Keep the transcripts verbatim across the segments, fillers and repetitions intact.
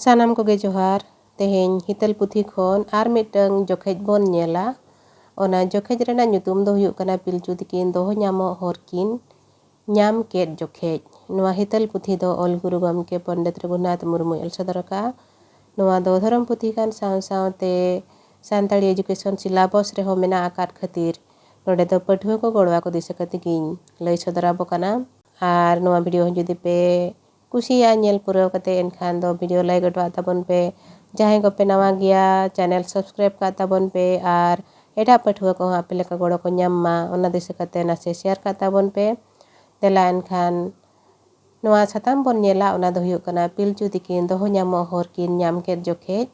ᱥᱟᱱᱟᱢ ᱠᱚᱜᱮ ᱡᱚᱦᱟᱨ᱾ ᱛᱮᱦᱮᱧ ᱦᱤᱛᱟᱹᱞ ᱯᱩᱛᱷᱤ ᱠᱷᱚᱱ ᱟᱨ ᱢᱤᱫᱴᱟᱝ ᱡᱚᱠᱷᱮᱡ ᱵᱚᱱ ᱧᱮᱞᱟ᱾ ᱚᱱᱟ ᱡᱚᱠᱷᱮᱡ ᱨᱮᱱᱟᱜ ᱧᱩᱛᱩᱢ ᱫᱚ ᱦᱩᱭᱩᱜ ᱠᱟᱱᱟ ᱯᱤᱞᱪᱩ ᱛᱤᱠᱤᱱ ᱫᱚᱦᱚ ᱧᱟᱢᱚᱜ ᱦᱚᱨ ᱠᱤᱱ ᱧᱟᱢ ᱠᱮᱫ ᱡᱚᱠᱷᱮᱡ᱾ ᱱᱚᱣᱟ ᱦᱤᱛᱟᱹᱞ ᱯᱩᱛᱷᱤ ᱫᱚ ᱚᱞ ᱜᱩᱨᱩ ᱜᱚᱢᱠᱮ ᱯᱚᱱᱰᱤᱛ ᱨᱚᱜᱷᱩᱱᱟᱛᱷ ᱢᱩᱨᱢᱩᱭ ᱚᱞ ᱥᱚᱫᱚᱨ ᱟᱠᱟᱫᱼᱟ᱾ ᱱᱚᱣᱟ ᱫᱚ ᱫᱷᱚᱨᱚᱢ ᱯᱩᱛᱷᱤ ᱠᱟᱱ ᱥᱟᱶ ᱥᱟᱶᱛᱮ ᱥᱟᱱᱛᱟᱲᱤ education syllabus ᱨᱮᱦᱚᱸ ᱢᱮᱱᱟᱜ ᱟᱠᱟᱫ ᱠᱷᱟᱹᱛᱤᱨ ᱱᱚᱰᱮ ᱫᱚ ᱯᱟᱹᱴᱷᱩᱣᱟᱹ ᱠᱚ ᱜᱚᱲᱚ ᱟᱠᱚ ᱫᱤᱥᱟᱹ ᱠᱟᱛᱮ ᱜᱤᱧ ᱞᱟᱹᱭ ᱥᱚᱫᱚᱨ ᱟᱵᱚ ᱠᱟᱱᱟ᱾ ᱟᱨ ᱱᱚᱣᱟ video ᱦᱚᱸ ᱡᱩᱫᱤ ᱯᱮ ᱠᱩᱥᱤᱭᱟᱜᱼᱟ ᱧᱮᱞ ᱯᱩᱨᱟᱹᱣ ᱠᱟᱛᱮ, ᱮᱱᱠᱷᱟᱱ ᱫᱚ video like ᱚᱴᱚᱣᱟᱜ ᱛᱟᱵᱚᱱ ᱯᱮ᱾ ᱡᱟᱦᱟᱸᱭ ᱠᱚᱯᱮ ᱱᱟᱣᱟ ᱜᱮᱭᱟ, channel subscribe ᱠᱟᱜ ᱛᱟᱵᱚᱱ ᱯᱮ ᱟᱨ ᱮᱴᱟᱜ ᱯᱟᱹᱴᱷᱩᱣᱟᱹ ᱠᱚᱦᱚᱸ ᱟᱯᱮ ᱞᱮᱠᱟ ᱜᱚᱲᱚ ᱠᱚ ᱧᱟᱢ ᱢᱟ, ᱚᱱᱟ ᱫᱤᱥᱟᱹ ᱠᱟᱛᱮ ᱱᱟᱥᱮ share ᱠᱟᱜ ᱛᱟᱵᱚᱱ ᱯᱮ᱾ ᱫᱮᱞᱟ ᱮᱱᱠᱷᱟᱱ ᱱᱚᱣᱟ ᱥᱟᱛᱟᱢ ᱵᱚᱱ ᱧᱮᱞᱟ, ᱚᱱᱟ ᱫᱚ ᱦᱩᱭᱩᱜ ᱠᱟᱱᱟ ᱯᱤᱞᱪᱩ ᱛᱤᱠᱤᱱ ᱫᱚᱦᱚ ᱧᱟᱢᱚᱜ ᱦᱚᱨ ᱠᱤᱱ ᱧᱟᱢ ᱠᱮᱫ ᱡᱚᱠᱷᱮᱡ᱾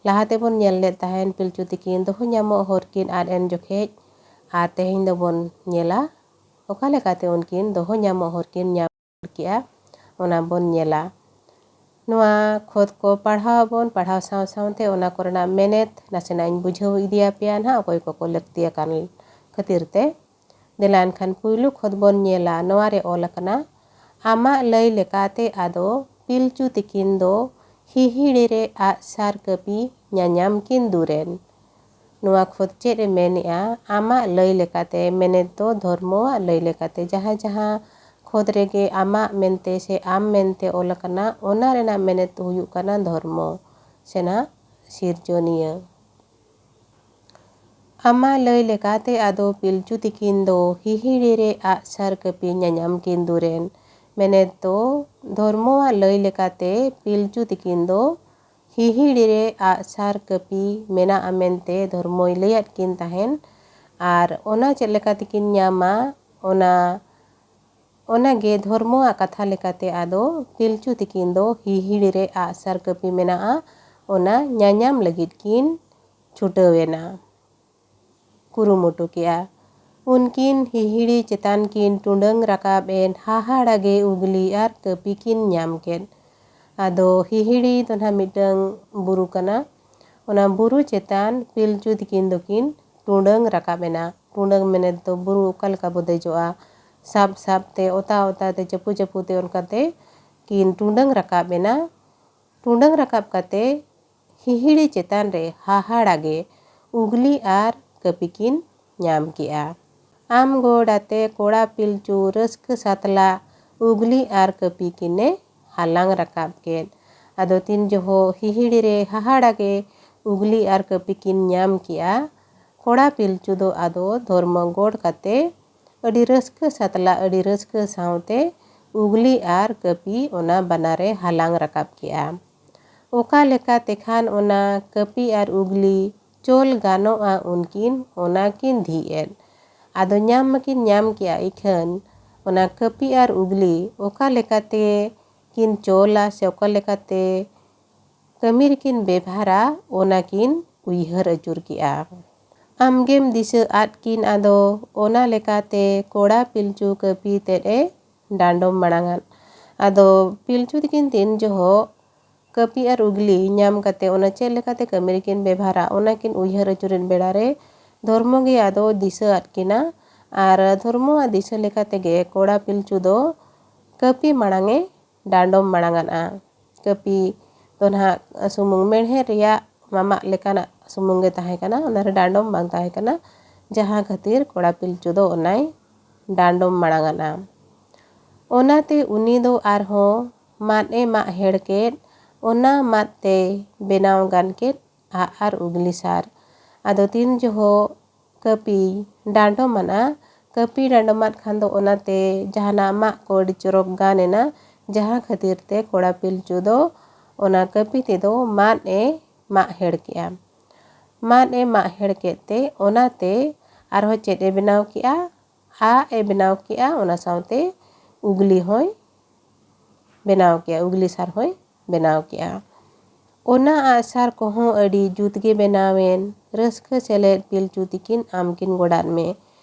ᱞᱟᱦᱟ ᱛᱮᱵᱚᱱ ᱧᱮᱞ ᱞᱮᱫ ᱛᱟᱦᱮᱱ ᱯᱤᱞᱪᱩ ᱛᱤᱠᱤᱱ ᱫᱚᱦᱚ ᱧᱟᱢᱚᱜ ᱦᱚᱨ ᱠᱤᱱ ᱟᱫ ᱮᱱ ᱡᱚᱠᱷᱮᱡ, ᱟᱨ ᱛᱮᱦᱮᱧ ᱫᱚᱵᱚᱱ ᱧᱮᱞᱟ ᱚᱠᱟ ᱞᱮᱠᱟᱛᱮ ᱩᱱᱠᱤᱱ ᱫᱚᱦᱚ ᱧᱟᱢᱚᱜ ᱦᱚᱨ ᱠᱤᱱ ᱧᱟᱢ ᱠᱮᱜᱼᱟ, ᱚᱱᱟ ᱵᱚᱱ ᱧᱮᱞᱟ᱾ ᱱᱚᱣᱟ ᱠᱷᱚᱛ ᱠᱚ ᱯᱟᱲᱦᱟᱣ ᱟᱵᱚᱱ, ᱯᱟᱲᱦᱟᱣ ᱥᱟᱶ ᱥᱟᱶᱛᱮ ᱚᱱᱟ ᱠᱚᱨᱮᱱᱟᱜ ᱢᱮᱱᱮᱛ ᱱᱟᱥᱮᱱᱟᱜ ᱤᱧ ᱵᱩᱡᱷᱟᱹᱣ ᱤᱫᱤᱭᱟᱯᱮᱭᱟ ᱱᱟᱦᱟᱜ, ᱚᱠᱚᱭ ᱠᱚᱠᱚ ᱞᱟᱹᱠᱛᱤ ᱟᱠᱟᱱ ᱠᱷᱟᱹᱛᱤᱨ ᱛᱮ᱾ ᱫᱮᱞᱟ ᱮᱱᱠᱷᱟᱱ ᱯᱩᱭᱞᱩ ᱠᱷᱚᱛ ᱵᱚᱱ ᱧᱮᱞᱟ᱾ ᱱᱚᱣᱟ ᱨᱮ ᱚᱞ ᱟᱠᱟᱱᱟ, ᱟᱢᱟᱜ ᱞᱟᱹᱭ ᱞᱮᱠᱟᱛᱮ ᱟᱫᱚ ᱯᱤᱞᱪᱩ ᱛᱤᱠᱤᱱ ᱫᱚ ᱦᱤᱦᱤᱲᱤ ᱨᱮ ᱟᱜ ᱥᱟᱨ ᱠᱟᱹᱯᱤ ᱧᱟᱧᱟᱢ ᱠᱤᱱ ᱫᱩᱨᱮᱱ᱾ ᱱᱚᱣᱟ ᱠᱷᱚᱛ ᱪᱮᱫ ᱮ ᱢᱮᱱᱮᱜᱼᱟ? ᱟᱢᱟᱜ ᱞᱟᱹᱭ ᱞᱮᱠᱟᱛᱮ, ᱢᱮᱱᱮᱛ ᱫᱚ ᱫᱷᱚᱨᱢᱚᱣᱟᱜ ᱞᱟᱹᱭ ᱞᱮᱠᱟᱛᱮ, ᱡᱟᱦᱟᱸ ᱡᱟᱦᱟᱸ ᱠᱷᱚᱛ ᱨᱮᱜᱮ ᱟᱢᱟᱜ ᱢᱮᱱᱛᱮ ᱥᱮ ᱟᱢ ᱢᱮᱱᱛᱮ ᱚᱞ ᱟᱠᱟᱱᱟ, ᱚᱱᱟ ᱨᱮᱱᱟᱜ ᱢᱮᱱᱮᱛ ᱫᱚ ᱦᱩᱭᱩᱜ ᱠᱟᱱᱟ ᱫᱷᱚᱨᱢᱚ ᱥᱮᱱᱟᱜ ᱥᱤᱨᱡᱚᱱᱤᱭᱟᱹ᱾ ᱟᱢᱟᱜ ᱞᱟᱹᱭ ᱞᱮᱠᱟᱛᱮ ᱟᱫᱚ ᱯᱤᱞᱪᱩ ᱛᱤᱠᱤᱱ ᱫᱚ ᱦᱤᱦᱤᱲᱤ ᱨᱮ ᱟᱜ ᱥᱟᱨ ᱠᱟᱹᱯᱤ ᱧᱟᱧᱟᱢ ᱠᱤᱱ ᱫᱩᱨᱮᱱ᱾ ᱢᱮᱱᱮᱛ ᱫᱚ, ᱫᱷᱚᱨᱢᱚᱣᱟᱜ ᱞᱟᱹᱭ ᱞᱮᱠᱟᱛᱮ ᱯᱤᱞᱪᱩ ᱛᱤᱠᱤᱱ ᱫᱚ ᱦᱤᱦᱤᱲᱤ ᱨᱮ ᱟᱜ ᱥᱟᱨ ᱠᱟᱹᱯᱤ ᱢᱮᱱᱟᱜᱼᱟ ᱢᱮᱱᱛᱮ ᱫᱷᱚᱨᱢᱚᱭ ᱞᱟᱹᱭᱟᱫ ᱠᱤᱱ ᱛᱟᱦᱮᱱ᱾ ᱟᱨ ᱚᱱᱟ ᱪᱮᱫ ᱞᱮᱠᱟ ᱛᱮᱠᱤᱱ ᱧᱟᱢᱟ, ᱚᱱᱟ, ᱚᱱᱟᱜᱮ ᱫᱷᱚᱨᱢᱚᱣᱟᱜ ᱠᱟᱛᱷᱟ ᱞᱮᱠᱟᱛᱮ ᱟᱫᱚ ᱯᱤᱞᱪᱩ ᱛᱤᱠᱤᱱ ᱫᱚ ᱦᱤᱦᱤᱲᱤ ᱨᱮ ᱟᱜ ᱥᱟᱨ ᱠᱟᱹᱯᱤ ᱢᱮᱱᱟᱜᱼᱟ, ᱚᱱᱟ ᱧᱟᱧᱟᱢ ᱞᱟᱹᱜᱤᱫ ᱠᱤᱱ ᱪᱷᱩᱴᱟᱹᱣ ᱮᱱᱟ, ᱠᱩᱨᱩᱢᱩᱴᱩ ᱠᱮᱜᱼᱟ᱾ ᱩᱱᱠᱤᱱ ᱦᱤᱦᱤᱲᱤ ᱪᱮᱛᱟᱱ ᱠᱤᱱ ᱴᱩᱰᱟᱹᱝ ᱨᱟᱠᱟᱵ ᱮᱱ ᱦᱟᱦᱟᱲᱟ ᱜᱮ ᱩᱜᱽᱞᱤ ᱟᱨ ᱠᱟᱹᱯᱤ ᱠᱤᱱ ᱧᱟᱢ ᱠᱮᱫ᱾ ᱟᱫᱚ ᱦᱤᱦᱤᱲᱤ ᱫᱚ ᱱᱟᱦᱟᱜ ᱢᱤᱫᱴᱟᱝ ᱵᱩᱨᱩ ᱠᱟᱱᱟ᱾ ᱚᱱᱟ ᱵᱩᱨᱩ ᱪᱮᱛᱟᱱ ᱯᱤᱞᱪᱩ ᱛᱤᱠᱤᱱ ᱫᱚᱠᱤᱱ ᱴᱩᱰᱟᱹᱝ ᱨᱟᱠᱟᱵ ᱮᱱᱟ᱾ ᱴᱩᱰᱟᱹᱝ ᱢᱮᱱᱮᱛ ᱫᱚ ᱵᱩᱨᱩ ᱚᱠᱟ ᱞᱮᱠᱟ ᱵᱚ ᱫᱮᱡᱚᱜᱼᱟ, ᱥᱟᱵ ᱥᱟᱵ ᱛᱮ, ᱚᱛᱟ ᱚᱛᱟ ᱛᱮ, ᱪᱟᱹᱯᱩ ᱪᱟᱹᱯᱩ ᱛᱮ, ᱚᱱᱠᱟᱛᱮ ᱠᱤᱱ ᱴᱩᱰᱟᱹᱝ ᱨᱟᱠᱟᱵ ᱮᱱᱟ᱾ ᱴᱩᱰᱟᱹᱝ ᱨᱟᱠᱟᱵ ᱠᱟᱛᱮ ᱦᱤᱦᱤᱲᱤ ᱪᱮᱛᱟᱱ ᱨᱮ ᱦᱟᱦᱟᱲᱟ ᱜᱮ ᱩᱜᱽᱞᱤ ᱟᱨ ᱠᱟᱹᱯᱤ ᱠᱤᱱ ᱧᱟᱢ ᱠᱮᱜᱼᱟ᱾ ᱟᱢ ᱜᱚᱰ ᱟᱛᱮ ᱠᱚᱲᱟ ᱯᱤᱞᱪᱩ ᱨᱟᱹᱥᱠᱟᱹ ᱥᱟᱛᱞᱟᱜ ᱩᱜᱽᱞᱤ ᱟᱨ ᱠᱟᱹᱯᱤ ᱠᱤᱱᱮ ᱦᱟᱞᱟᱝ ᱨᱟᱠᱟᱵ ᱠᱮᱫ᱾ ᱟᱫᱚ ᱛᱤᱱ ᱡᱚᱦᱚᱜ ᱦᱤᱦᱤᱲᱤ ᱨᱮ ᱦᱟᱦᱟᱲᱟ ᱜᱮ ᱩᱜᱽᱞᱤ ᱟᱨ ᱠᱟᱹᱯᱤ ᱠᱤᱱ ᱧᱟᱢ ᱠᱮᱜᱼᱟ, ᱠᱚᱲᱟ ᱯᱤᱞᱪᱩ ᱫᱚ ᱟᱫᱚ ᱫᱷᱚᱨᱢᱚ ᱜᱚᱰ ᱠᱟᱛᱮ ᱟᱹᱰᱤ ᱨᱟᱹᱥᱠᱟᱹ ᱥᱟᱛᱞᱟᱜ ᱟᱹᱰᱤ ᱨᱟᱹᱥᱠᱟᱹ ᱥᱟᱶᱛᱮ ᱩᱜᱽᱞᱤ ᱟᱨ ᱠᱟᱹᱯᱤ ᱚᱱᱟ ᱵᱟᱱᱟᱨᱮ ᱦᱟᱞᱟᱝ ᱨᱟᱠᱟᱵ ᱠᱮᱜᱼᱟ᱾ ᱚᱠᱟ ᱞᱮᱠᱟ ᱛᱮᱠᱷᱟᱱ ᱚᱱᱟ ᱠᱟᱹᱯᱤ ᱟᱨ ᱩᱜᱽᱞᱤ ᱪᱚᱞ ᱜᱟᱱᱚᱜᱼᱟ ᱩᱱᱠᱤᱱ ᱚᱱᱟ ᱠᱤᱱ ᱫᱷᱤ ᱮᱫ᱾ ᱟᱫᱚ ᱧᱟᱢ ᱢᱟᱠᱤᱱ ᱧᱟᱢ ᱠᱮᱜᱼᱟ, ᱤᱠᱷᱟᱹᱱ ᱚᱱᱟ ᱠᱟᱹᱯᱤ ᱟᱨ ᱩᱜᱽᱞᱤ ᱚᱠᱟ ᱞᱮᱠᱟᱛᱮ ᱠᱤᱱ ᱪᱚᱞᱟ ᱥᱮ ᱚᱠᱟ ᱞᱮᱠᱟᱛᱮ ᱠᱟᱹᱢᱤ ᱨᱮᱠᱤᱱ ᱵᱮᱵᱷᱟᱨᱟ, ᱚᱱᱟ ᱠᱤᱱ ᱩᱭᱦᱟᱹᱨ ᱟᱹᱪᱩᱨ ᱠᱮᱜᱼᱟ᱾ ᱟᱢᱜᱮᱢ ᱫᱤᱥᱟᱹ ᱟᱫ ᱠᱤᱱ ᱟᱫᱚ, ᱚᱱᱟ ᱞᱮᱠᱟᱛᱮ ᱠᱚᱲᱟ ᱯᱤᱞᱪᱩ ᱠᱟᱹᱯᱤ ᱛᱮᱫ ᱮ ᱰᱟᱸᱰᱚᱢ ᱢᱟᱲᱟᱝ ᱟᱫ᱾ ᱟᱫᱚ ᱯᱤᱞᱪᱩ ᱛᱤᱠᱤᱱ ᱛᱤᱱ ᱡᱚᱦᱚᱜ ᱠᱟᱹᱯᱤ ᱟᱨ ᱩᱜᱽᱞᱤ ᱧᱟᱢ ᱠᱟᱛᱮ ᱚᱱᱟ ᱪᱮᱫ ᱞᱮᱠᱟᱛᱮ ᱠᱟᱹᱢᱤ ᱨᱮᱠᱤᱱ ᱵᱮᱵᱷᱟᱨᱟ, ᱚᱱᱟ ᱠᱤᱱ ᱩᱭᱦᱟᱹᱨ ᱟᱹᱪᱩᱨᱮᱫ ᱵᱮᱲᱟ ᱨᱮ ᱫᱷᱚᱨᱢᱚ ᱜᱮ ᱟᱫᱚ ᱫᱤᱥᱟᱹ ᱟᱫ ᱠᱤᱱᱟ᱾ ᱟᱨ ᱫᱷᱚᱨᱢᱚᱣᱟᱜ ᱫᱤᱥᱟᱹ ᱞᱮᱠᱟ ᱛᱮᱜᱮ ᱠᱚᱲᱟ ᱯᱤᱞᱪᱩ ᱫᱚ ᱠᱟᱹᱯᱤ ᱢᱟᱲᱟᱝ ᱮ ᱰᱟᱸᱰᱚᱢ ᱢᱟᱲᱟᱝ ᱟᱫᱼᱟ᱾ ᱠᱟᱹᱯᱤ ᱫᱚ ᱱᱟᱦᱟᱜ ᱥᱩᱢᱩᱝ ᱢᱮᱬᱦᱮᱫ ᱨᱮᱭᱟᱜ ᱢᱟᱢᱟᱜ ᱞᱮᱠᱟᱱᱟᱜ ᱥᱩᱢᱩᱝ ᱜᱮ ᱛᱟᱦᱮᱸ ᱠᱟᱱᱟ, ᱚᱱᱟᱨᱮ ᱰᱟᱸᱰᱚᱢ ᱵᱟᱝ ᱛᱟᱦᱮᱸ ᱠᱟᱱᱟ, ᱡᱟᱦᱟᱸ ᱠᱷᱟᱹᱛᱤᱨ ᱠᱚᱲᱟ ᱯᱤᱞᱪᱩ ᱫᱚ ᱚᱱᱟᱭ ᱰᱟᱸᱰᱚᱢ ᱢᱟᱲᱟᱝ ᱟᱫᱼᱟ᱾ ᱚᱱᱟᱛᱮ ᱩᱱᱤ ᱫᱚ ᱟᱨᱦᱚᱸ ᱢᱟᱫ ᱮ ᱢᱟᱜ ᱦᱮᱲ ᱠᱮᱫ, ᱚᱱᱟ ᱢᱟᱫ ᱛᱮ ᱵᱮᱱᱟᱣ ᱜᱟᱱ ᱠᱮᱫ ᱟᱜ ᱟᱨ ᱩᱜᱽᱞᱤ ᱥᱟᱨ᱾ ᱟᱫᱚ ᱛᱤᱱ ᱡᱚᱦᱚᱜ ᱠᱟᱹᱯᱤ ᱰᱟᱸᱰᱚᱢ ᱟᱫᱼᱟ, ᱠᱟᱹᱯᱤ ᱰᱟᱸᱰᱚᱢ ᱟᱫ ᱠᱷᱟᱱ ᱫᱚ ᱚᱱᱟᱛᱮ ᱡᱟᱦᱟᱱᱟᱜ ᱢᱟᱜ ᱠᱚ ᱟᱹᱰᱤ ᱪᱚᱨᱚᱠ ᱜᱟᱱ ᱮᱱᱟ, ᱡᱟᱦᱟᱸ ᱠᱷᱟᱹᱛᱤᱨ ᱛᱮ ᱠᱚᱲᱟ ᱯᱤᱞᱪᱩ ᱫᱚ ᱚᱱᱟ ᱠᱟᱹᱯᱤ ᱛᱮᱫᱚ ᱢᱟᱫ ᱮ ᱢᱟᱜ ᱦᱮᱲ ᱠᱮᱜᱼᱟ᱾ ᱢᱟᱫ ᱮ ᱢᱟᱜ ᱦᱮᱲ ᱠᱮᱫ ᱛᱮ ᱚᱱᱟᱛᱮ ᱟᱨᱦᱚᱸ ᱪᱮᱫ ᱮ ᱵᱮᱱᱟᱣ ᱠᱮᱜᱼᱟ? ᱟᱜ ᱮ ᱵᱮᱱᱟᱣ ᱠᱮᱜᱼᱟ, ᱚᱱᱟ ᱥᱟᱶᱛᱮ ᱩᱜᱽᱞᱤ ᱦᱚᱸᱭ ᱵᱮᱱᱟᱣ ᱠᱮᱜᱼᱟ, ᱩᱜᱽᱞᱤ ᱥᱟᱨ ᱦᱚᱸᱭ ᱵᱮᱱᱟᱣ ᱠᱮᱜᱼᱟ᱾ ᱚᱱᱟ ᱟᱜᱼᱥᱟᱨ ᱠᱚᱦᱚᱸ ᱟᱹᱰᱤ ᱡᱩᱛ ᱜᱮ ᱵᱮᱱᱟᱣᱮᱱ, ᱨᱟᱹᱥᱠᱟᱹ ᱥᱮᱞᱮᱫ ᱯᱤᱞᱪᱩ ᱛᱤᱠᱤᱱ ᱟᱢ ᱠᱤᱱ ᱜᱚᱰᱟᱜ ᱢᱮ᱾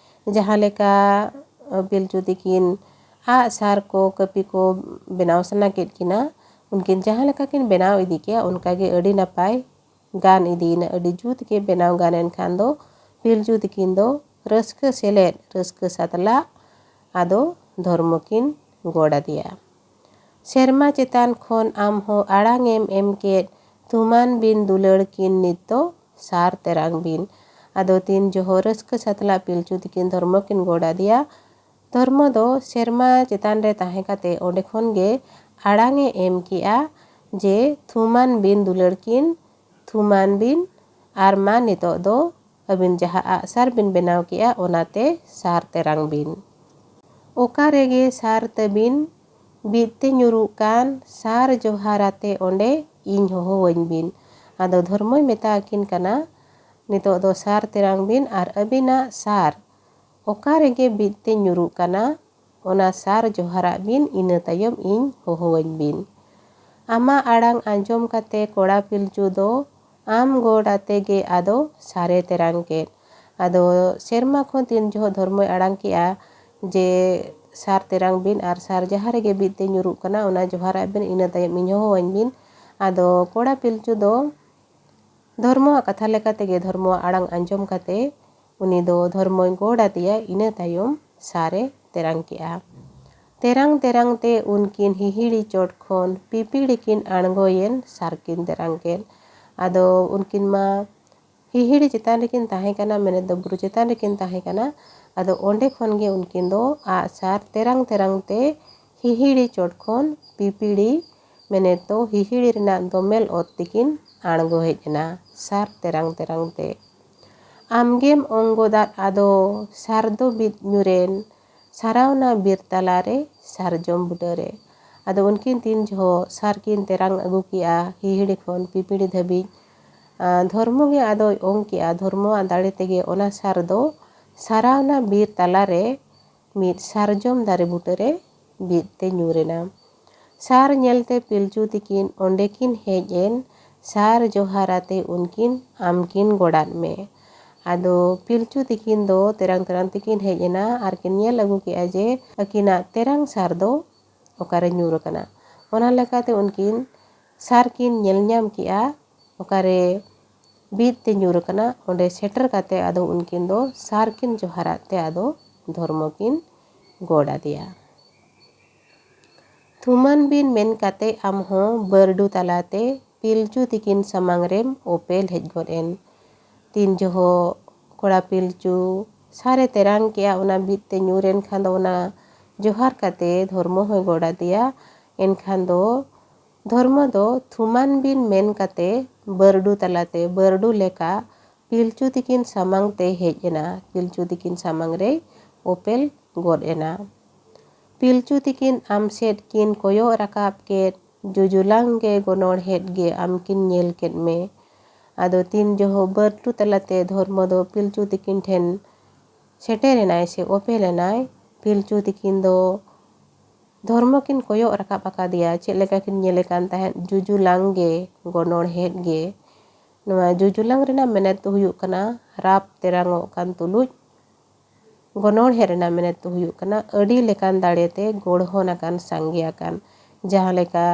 ᱡᱟᱦᱟᱸ ᱞᱮᱠᱟ, ᱟᱸ, ᱯᱤᱞᱪᱩ ᱛᱤᱠᱤᱱ ᱟᱜᱼᱥᱟᱨ ᱠᱚ, ᱠᱟᱹᱯᱤ ᱠᱚ ᱵᱮᱱᱟᱣ ᱥᱟᱱᱟ ᱠᱮᱫ ᱠᱤᱱᱟ, ᱩᱱᱠᱤᱱ ᱡᱟᱦᱟᱸ ᱞᱮᱠᱟ ᱠᱤᱱ ᱵᱮᱱᱟᱣ ᱤᱫᱤ ᱠᱮᱜᱼᱟ, ᱚᱱᱠᱟ ᱜᱮ ᱟᱹᱰᱤ ᱱᱟᱯᱟᱭ ᱜᱟᱱ ᱤᱫᱤᱭᱮᱱᱟ᱾ ᱟᱹᱰᱤ ᱡᱩᱛ ᱜᱮ ᱵᱮᱱᱟᱣ ᱜᱟᱱ ᱮᱱ ᱠᱷᱟᱱ ᱫᱚ ᱯᱤᱞᱪᱩ ᱛᱤᱠᱤᱱ ᱫᱚ ᱨᱟᱹᱥᱠᱟᱹ ᱥᱮᱞᱮᱫ, ᱨᱟᱹᱥᱠᱟᱹ ᱥᱟᱛᱞᱟᱜ ᱟᱫᱚ ᱫᱷᱚᱨᱢᱚ ᱠᱤᱱ ᱜᱚᱲ ᱟᱫᱮᱭᱟ᱾ ᱥᱮᱨᱢᱟ ᱪᱮᱛᱟᱱ ᱠᱷᱚᱱ ᱟᱢ ᱦᱚᱸ ᱟᱲᱟᱝ ᱮᱢ ᱮᱢ ᱠᱮᱫ, ᱛᱷᱩᱢᱟᱱ ᱵᱤᱱ ᱫᱩᱞᱟᱹᱲ ᱠᱤᱱ ᱱᱤᱛ ᱫᱚ ᱥᱟᱨ ᱛᱮᱨᱟᱝ ᱵᱤᱱ᱾ ᱟᱫᱚ ᱛᱤᱱ ᱡᱚᱦᱚᱜ ᱨᱟᱹᱥᱠᱟᱹ ᱥᱟᱛᱞᱟᱜ ᱯᱤᱞᱪᱩ ᱛᱤᱠᱤᱱ ᱫᱷᱚᱨᱢᱚ ᱠᱤᱱ ᱜᱚᱰ ᱟᱫᱮᱭᱟ, ᱫᱷᱚᱨᱢᱚ ᱫᱚ ᱥᱮᱨᱢᱟ ᱪᱮᱛᱟᱱ ᱨᱮ ᱛᱟᱦᱮᱸ ᱠᱟᱛᱮ ᱚᱸᱰᱮ ᱠᱷᱚᱱ ᱜᱮ ᱟᱲᱟᱝ ᱮ ᱮᱢ ᱠᱮᱜᱼᱟ ᱡᱮ, ᱛᱷᱩᱢᱟᱱ ᱵᱤᱱ ᱫᱩᱞᱟᱹᱲ ᱠᱤᱱ, ᱛᱷᱩᱢᱟᱱ ᱵᱤᱱ, ᱟᱨ ᱢᱟ ᱱᱤᱛᱚᱜ ᱫᱚ ᱟᱹᱵᱤᱱ ᱡᱟᱦᱟᱸ ᱟᱜᱼᱥᱟᱨ ᱵᱤᱱ ᱵᱮᱱᱟᱣ ᱠᱮᱜᱼᱟ, ᱚᱱᱟᱛᱮ ᱥᱟᱨ ᱛᱮᱨᱟᱝ ᱵᱤᱱ᱾ ᱚᱠᱟ ᱨᱮᱜᱮ ᱥᱟᱨ ᱛᱟᱹᱵᱤᱱ ᱵᱤᱫ ᱛᱮ ᱧᱩᱨᱩᱜ ᱠᱟᱱ, ᱥᱟᱨ ᱡᱚᱦᱟᱨ ᱟᱛᱮ ᱚᱸᱰᱮ ᱤᱧ ᱦᱚᱦᱚᱣᱟᱹᱧ ᱵᱤᱱ᱾ ᱟᱫᱚ ᱫᱷᱚᱨᱢᱚᱭ ᱢᱮᱛᱟ ᱟᱹᱠᱤᱱ ᱠᱟᱱᱟ, ᱱᱤᱛᱚᱜ ᱫᱚ ᱥᱟᱨ ᱛᱮᱨᱟᱝ ᱵᱤᱱ ᱟᱨ ᱟᱹᱵᱤᱱᱟᱜ ᱥᱟᱨ ᱚᱠᱟ ᱨᱮᱜᱮ ᱵᱤᱫ ᱛᱮ ᱧᱩᱨᱩᱜ ᱠᱟᱱᱟ, ᱚᱱᱟ ᱥᱟᱨ ᱡᱚᱦᱟᱨᱟᱜ ᱵᱤᱱ, ᱤᱱᱟᱹ ᱛᱟᱭᱚᱢ ᱤᱧ ᱦᱚᱦᱚᱣᱟᱹᱧ ᱵᱤᱱ᱾ ᱟᱢᱟᱜ ᱟᱲᱟᱝ ᱟᱸᱡᱚᱢ ᱠᱟᱛᱮ ᱠᱚᱲᱟ ᱯᱤᱞᱪᱩ ᱫᱚ ᱟᱢ ᱜᱚᱰ ᱟᱛᱮ ᱜᱮ ᱟᱫᱚ ᱥᱟᱨᱮ ᱛᱮᱨᱟᱝ ᱠᱮᱫ᱾ ᱟᱫᱚ ᱥᱮᱨᱢᱟ ᱠᱷᱚᱱ ᱛᱤᱱ ᱡᱚᱦᱚᱜ ᱫᱷᱚᱨᱢᱚᱭ ᱟᱲᱟᱝ ᱠᱮᱜᱼᱟ ᱡᱮ, ᱥᱟᱨ ᱛᱮᱨᱟᱝ ᱵᱤᱱ ᱟᱨ ᱥᱟᱨ ᱡᱟᱦᱟᱸ ᱨᱮᱜᱮ ᱵᱤᱫ ᱛᱮ ᱧᱩᱨᱩᱜ ᱠᱟᱱᱟ, ᱚᱱᱟ ᱡᱚᱦᱟᱨᱟᱜ ᱵᱤᱱ, ᱤᱱᱟᱹ ᱛᱟᱭᱚᱢ ᱤᱧ ᱦᱚᱦᱚᱣᱟᱹᱧ ᱵᱤᱱ᱾ ᱟᱫᱚ ᱠᱚᱲᱟ ᱯᱤᱞᱪᱩ ᱫᱚ ᱫᱷᱚᱨᱢᱚᱣᱟᱜ ᱠᱟᱛᱷᱟ ᱞᱮᱠᱟ ᱛᱮᱜᱮ, ᱫᱷᱚᱨᱢᱚᱣᱟᱜ ᱟᱲᱟᱝ ᱟᱸᱡᱚᱢ ᱠᱟᱛᱮ ᱩᱱᱤ ᱫᱚ ᱫᱷᱚᱨᱢᱚᱭ ᱜᱚᱰ ᱟᱫᱮᱭᱟ, ᱤᱱᱟᱹ ᱛᱟᱭᱚᱢ ᱥᱟᱨᱮ ᱛᱮᱨᱟᱝ ᱠᱮᱜᱼᱟ᱾ ᱛᱮᱨᱟᱝ ᱛᱮᱨᱟᱝ ᱛᱮ ᱩᱱᱠᱤᱱ ᱦᱤᱦᱤᱲᱤ ᱪᱚᱴ ᱠᱷᱚᱱ ᱯᱤᱯᱤᱲᱤ ᱠᱤᱱ ᱟᱬᱜᱚᱭᱮᱱ, ᱥᱟᱨ ᱠᱤᱱ ᱛᱮᱨᱟᱝ ᱠᱮᱫ᱾ ᱟᱫᱚ ᱩᱱᱠᱤᱱ ᱢᱟ ᱦᱤᱦᱤᱲᱤ ᱪᱮᱛᱟᱱ ᱨᱮᱠᱤᱱ ᱛᱟᱦᱮᱸ ᱠᱟᱱᱟ, ᱢᱮᱱᱮᱫ ᱫᱚ ᱵᱩᱨᱩ ᱪᱮᱛᱟᱱ ᱨᱮᱠᱤᱱ ᱛᱟᱦᱮᱸ ᱠᱟᱱᱟ᱾ ᱟᱫᱚ ᱚᱸᱰᱮ ᱠᱷᱚᱱ ᱜᱮ ᱩᱱᱠᱤᱱ ᱫᱚ ᱟᱜᱼᱥᱟᱨ ᱛᱮᱨᱟᱝ ᱛᱮᱨᱟᱝ ᱛᱮ ᱦᱤᱦᱤᱲᱤ ᱪᱚᱴ ᱠᱷᱚᱱ ᱯᱤᱯᱤᱲᱤ, ᱢᱮᱱᱮᱫ ᱫᱚ ᱦᱤᱦᱤᱲᱤ ᱨᱮᱱᱟᱜ ᱫᱚᱢᱮᱞ ᱚᱛ ᱛᱮᱠᱤᱱ ᱟᱬᱜᱚ ᱦᱮᱡ ᱮᱱᱟ, ᱥᱟᱨ ᱛᱮᱨᱟᱝ ᱛᱮᱨᱟᱝ ᱛᱮ᱾ ᱟᱢᱜᱮᱢ ᱚᱝ ᱜᱚᱫᱟᱫ ᱟᱫᱚ ᱥᱟᱨ ᱫᱚ ᱵᱤᱫ ᱧᱩᱨᱮᱱ, ᱥᱟᱨᱟᱣᱱᱟ ᱵᱤᱨ ᱛᱟᱞᱟᱨᱮ ᱥᱟᱨᱡᱚᱢ ᱵᱩᱴᱟᱹᱨᱮ᱾ ᱟᱫᱚ ᱩᱱᱠᱤᱱ ᱛᱤᱱ ᱡᱚᱦᱚᱜ ᱥᱟᱨ ᱠᱤᱱ ᱛᱮᱨᱟᱝ ᱟᱹᱜᱩ ᱠᱮᱜᱼᱟ, ᱦᱤᱦᱤᱲᱤ ᱠᱷᱚᱱ ᱯᱤᱯᱤᱲᱤ ᱫᱷᱟᱹᱵᱤᱡ, ᱟᱸ, ᱫᱷᱚᱨᱢᱚ ᱜᱮ ᱟᱫᱚᱭ ᱚᱝ ᱠᱮᱜᱼᱟ᱾ ᱫᱷᱚᱨᱢᱚᱣᱟᱜ ᱫᱟᱲᱮ ᱛᱮᱜᱮ ᱚᱱᱟ ᱥᱟᱨ ᱫᱚ ᱥᱟᱨᱟᱣᱱᱟ ᱵᱤᱨ ᱛᱟᱞᱟᱨᱮ ᱢᱤᱫ ᱥᱟᱨᱡᱚᱢ ᱫᱟᱨᱮ ᱵᱩᱴᱟᱹᱨᱮ ᱵᱤᱫ ᱛᱮ ᱧᱩᱨ ᱮᱱᱟ᱾ ᱥᱟᱨ ᱧᱮᱞᱛᱮ ᱯᱤᱞᱪᱩ ᱛᱤᱠᱤᱱ ᱚᱸᱰᱮ ᱠᱤᱱ ᱦᱮᱡ ᱮᱱ, ᱥᱟᱨ ᱡᱚᱦᱟᱨ ᱟᱛᱮ ᱩᱱᱠᱤᱱ ᱟᱢ ᱠᱤᱱ ᱜᱚᱰᱟᱫ ᱢᱮ᱾ ᱟᱫᱚ ᱯᱤᱞᱪᱩ ᱛᱤᱠᱤᱱ ᱫᱚ ᱛᱮᱨᱟᱝ ᱛᱮᱨᱟᱝ ᱛᱮᱠᱤᱱ ᱦᱮᱡ ᱮᱱᱟ ᱟᱨ ᱠᱤᱱ ᱧᱮᱞ ᱟᱹᱜᱩ ᱠᱮᱜᱼᱟ ᱡᱮ ᱟᱹᱠᱤᱱᱟᱜ ᱛᱮᱨᱟᱝ ᱥᱟᱨ ᱫᱚ ᱚᱠᱟᱨᱮ ᱧᱩᱨ ᱟᱠᱟᱱᱟ᱾ ᱚᱱᱟ ᱞᱮᱠᱟᱛᱮ ᱩᱱᱠᱤᱱ ᱥᱟᱨ ᱠᱤᱱ ᱧᱮᱞ ᱧᱟᱢ ᱠᱮᱜᱼᱟ, ᱚᱠᱟᱨᱮ ᱵᱤᱫ ᱛᱮ ᱧᱩᱨ ᱟᱠᱟᱱᱟ᱾ ᱚᱸᱰᱮ ᱥᱮᱴᱮᱨ ᱠᱟᱛᱮ ᱟᱫᱚ ᱩᱱᱠᱤᱱ ᱫᱚ ᱥᱟᱨ ᱠᱤᱱ ᱡᱚᱦᱟᱨᱟᱫ ᱛᱮ ᱟᱫᱚ ᱫᱷᱚᱨᱢᱚ ᱠᱤᱱ ᱜᱚᱰ ᱟᱫᱮᱭᱟ᱾ ᱛᱷᱩᱢᱟᱱ ᱵᱤᱱ ᱢᱮᱱ ᱠᱟᱛᱮ ᱟᱢ ᱦᱚᱸ ᱵᱟᱹᱨᱰᱩ ᱛᱟᱞᱟᱛᱮ ᱯᱤᱞᱪᱩ ᱛᱤᱠᱤᱱ ᱥᱟᱢᱟᱝ ᱨᱮᱢ ᱚᱯᱮᱞ ᱦᱮᱡ ᱜᱚᱫ ᱮᱱ᱾ ᱛᱤᱱ ᱡᱚᱦᱚᱜ ᱠᱚᱲᱟ ᱯᱤᱞᱪᱩ ᱥᱟᱨᱮ ᱛᱮᱨᱟᱝ ᱠᱮᱜᱼᱟ, ᱚᱱᱟ ᱵᱤᱫ ᱛᱮ ᱧᱩᱨ ᱮᱱ ᱠᱷᱟᱱ ᱫᱚ ᱚᱱᱟ ᱡᱚᱦᱟᱨ ᱠᱟᱛᱮ ᱫᱷᱚᱨᱢᱚ ᱦᱚᱸᱭ ᱜᱚᱰ ᱟᱫᱮᱭᱟ᱾ ᱮᱱᱠᱷᱟᱱ ᱫᱚ ᱫᱷᱚᱨᱢᱚ ᱫᱚ ᱛᱷᱩᱢᱟᱱ ᱵᱤᱱ ᱢᱮᱱ ᱠᱟᱛᱮ ᱵᱟᱹᱨᱰᱩ ᱛᱟᱞᱟᱛᱮ ᱵᱟᱹᱨᱰᱩ ᱞᱮᱠᱟ ᱯᱤᱞᱪᱩ ᱛᱤᱠᱤᱱ ᱥᱟᱢᱟᱝ ᱛᱮᱭ ᱦᱮᱡ ᱮᱱᱟ᱾ ᱯᱤᱞᱪᱩ ᱛᱤᱠᱤᱱ ᱥᱟᱢᱟᱝ ᱨᱮᱭ ᱚᱯᱮᱞ ᱜᱚᱫ ᱮᱱᱟ᱾ ᱯᱤᱞᱪᱩ ᱛᱤᱠᱤᱱ ᱟᱢ ᱥᱮᱫ ᱠᱤᱱ ᱠᱚᱭᱚᱜ ᱨᱟᱠᱟᱵ ᱠᱮᱫ, ᱡᱩᱡᱩᱞᱟᱝ ᱜᱮ ᱜᱚᱱᱚᱲ ᱦᱮᱫ ᱜᱮ ᱟᱢ ᱠᱤᱱ ᱧᱮᱞ ᱠᱮᱫ ᱢᱮ᱾ ᱟᱫᱚ ᱛᱤᱱ ᱡᱚᱦᱚᱜ ᱵᱟᱹᱨᱰᱩ ᱛᱟᱞᱟᱛᱮ ᱫᱷᱚᱨᱢᱚ ᱫᱚ ᱯᱤᱞᱪᱩ ᱛᱤᱠᱤᱱ ᱴᱷᱮᱱ ᱥᱮᱴᱮᱨ ᱮᱱᱟᱭ ᱥᱮ ᱚᱯᱮᱞ ᱮᱱᱟᱭ, ᱯᱤᱞᱪᱩ ᱛᱤᱠᱤᱱ ᱫᱚ ᱫᱷᱚᱨᱢᱚ ᱠᱤᱱ ᱠᱚᱭᱚᱜ ᱨᱟᱠᱟᱵ ᱟᱠᱟᱫᱮᱭᱟ, ᱪᱮᱫ ᱞᱮᱠᱟ ᱠᱤᱱ ᱧᱮᱞᱮ ᱠᱟᱱ ᱛᱟᱦᱮᱸᱫ, ᱡᱩᱡᱩᱞᱟᱝ ᱜᱮ, ᱜᱚᱱᱚᱲ ᱦᱮᱫ ᱜᱮ᱾ ᱱᱚᱣᱟ ᱡᱩᱡᱩᱞᱟᱝ ᱨᱮᱱᱟᱜ ᱢᱮᱱᱮᱛ ᱫᱚ ᱦᱩᱭᱩᱜ ᱠᱟᱱᱟ ᱨᱟᱯ ᱛᱮᱨᱟᱝᱚᱜ ᱠᱟᱱ ᱛᱩᱞᱩᱡ᱾ ᱜᱚᱱᱚᱲ ᱦᱮᱫ ᱨᱮᱱᱟᱜ ᱢᱮᱱᱮᱛ ᱫᱚ ᱦᱩᱭᱩᱜ ᱠᱟᱱᱟ ᱟᱹᱰᱤ ᱞᱮᱠᱟᱱ ᱫᱟᱲᱮ ᱛᱮ ᱜᱚᱲᱦᱚᱱ ᱟᱠᱟᱱ, ᱥᱟᱸᱜᱮ ᱟᱠᱟᱱ, ᱡᱟᱦᱟᱸ ᱞᱮᱠᱟ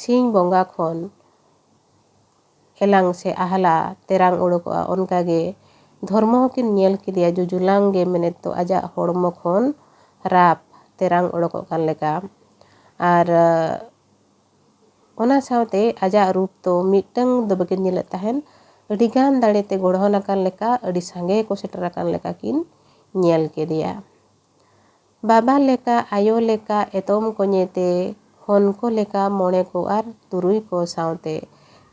ᱥᱤᱧ ᱵᱚᱸᱜᱟ ᱠᱷᱚᱱ ᱮᱞᱟᱝ ᱥᱮ ᱟᱦᱞᱟ ᱛᱮᱨᱟᱝ ᱚᱰᱚᱠᱚᱜᱼᱟ, ᱚᱱᱠᱟᱜᱮ ᱫᱷᱚᱨᱢᱚ ᱦᱚᱸᱠᱤᱱ ᱧᱮᱞ ᱠᱮᱫᱮᱭᱟ, ᱡᱩᱡᱩᱞᱟᱝ ᱜᱮ ᱢᱮᱱᱮᱛ ᱫᱚ ᱟᱡᱟᱜ ᱦᱚᱲᱢᱚ ᱠᱷᱚᱱ ᱨᱟᱯ ᱛᱮᱨᱟᱝ ᱚᱰᱚᱠᱚᱜ ᱠᱟᱱ ᱞᱮᱠᱟ᱾ ᱟᱨ ᱚᱱᱟ ᱥᱟᱶᱛᱮ ᱟᱡᱟᱜ ᱨᱩᱯ ᱫᱚ ᱢᱤᱫᱴᱟᱝ ᱫᱚ ᱵᱟᱹᱠᱤᱱ ᱧᱮᱞᱮᱫ ᱛᱟᱦᱮᱱ, ᱟᱹᱰᱤᱜᱟᱱ ᱫᱟᱲᱮᱛᱮ ᱜᱚᱲᱦᱚᱱ ᱟᱠᱟᱱ ᱞᱮᱠᱟ, ᱟᱹᱰᱤ ᱥᱟᱸᱜᱮ ᱠᱚ ᱥᱮᱴᱮᱨ ᱟᱠᱟᱱ ᱞᱮᱠᱟ ᱠᱤᱱ ᱧᱮᱞ ᱠᱮᱫᱮᱭᱟ᱾ ᱵᱟᱵᱟ ᱞᱮᱠᱟ, ᱟᱭᱳ ᱞᱮᱠᱟ, ᱮᱛᱚᱢ ᱠᱚᱧᱮ ᱛᱮ, ᱦᱚᱱ ᱠᱚ ᱞᱮᱠᱟ, ᱢᱚᱬᱮ ᱠᱚ ᱟᱨ ᱛᱩᱨᱩᱭ ᱠᱚ ᱥᱟᱶᱛᱮ᱾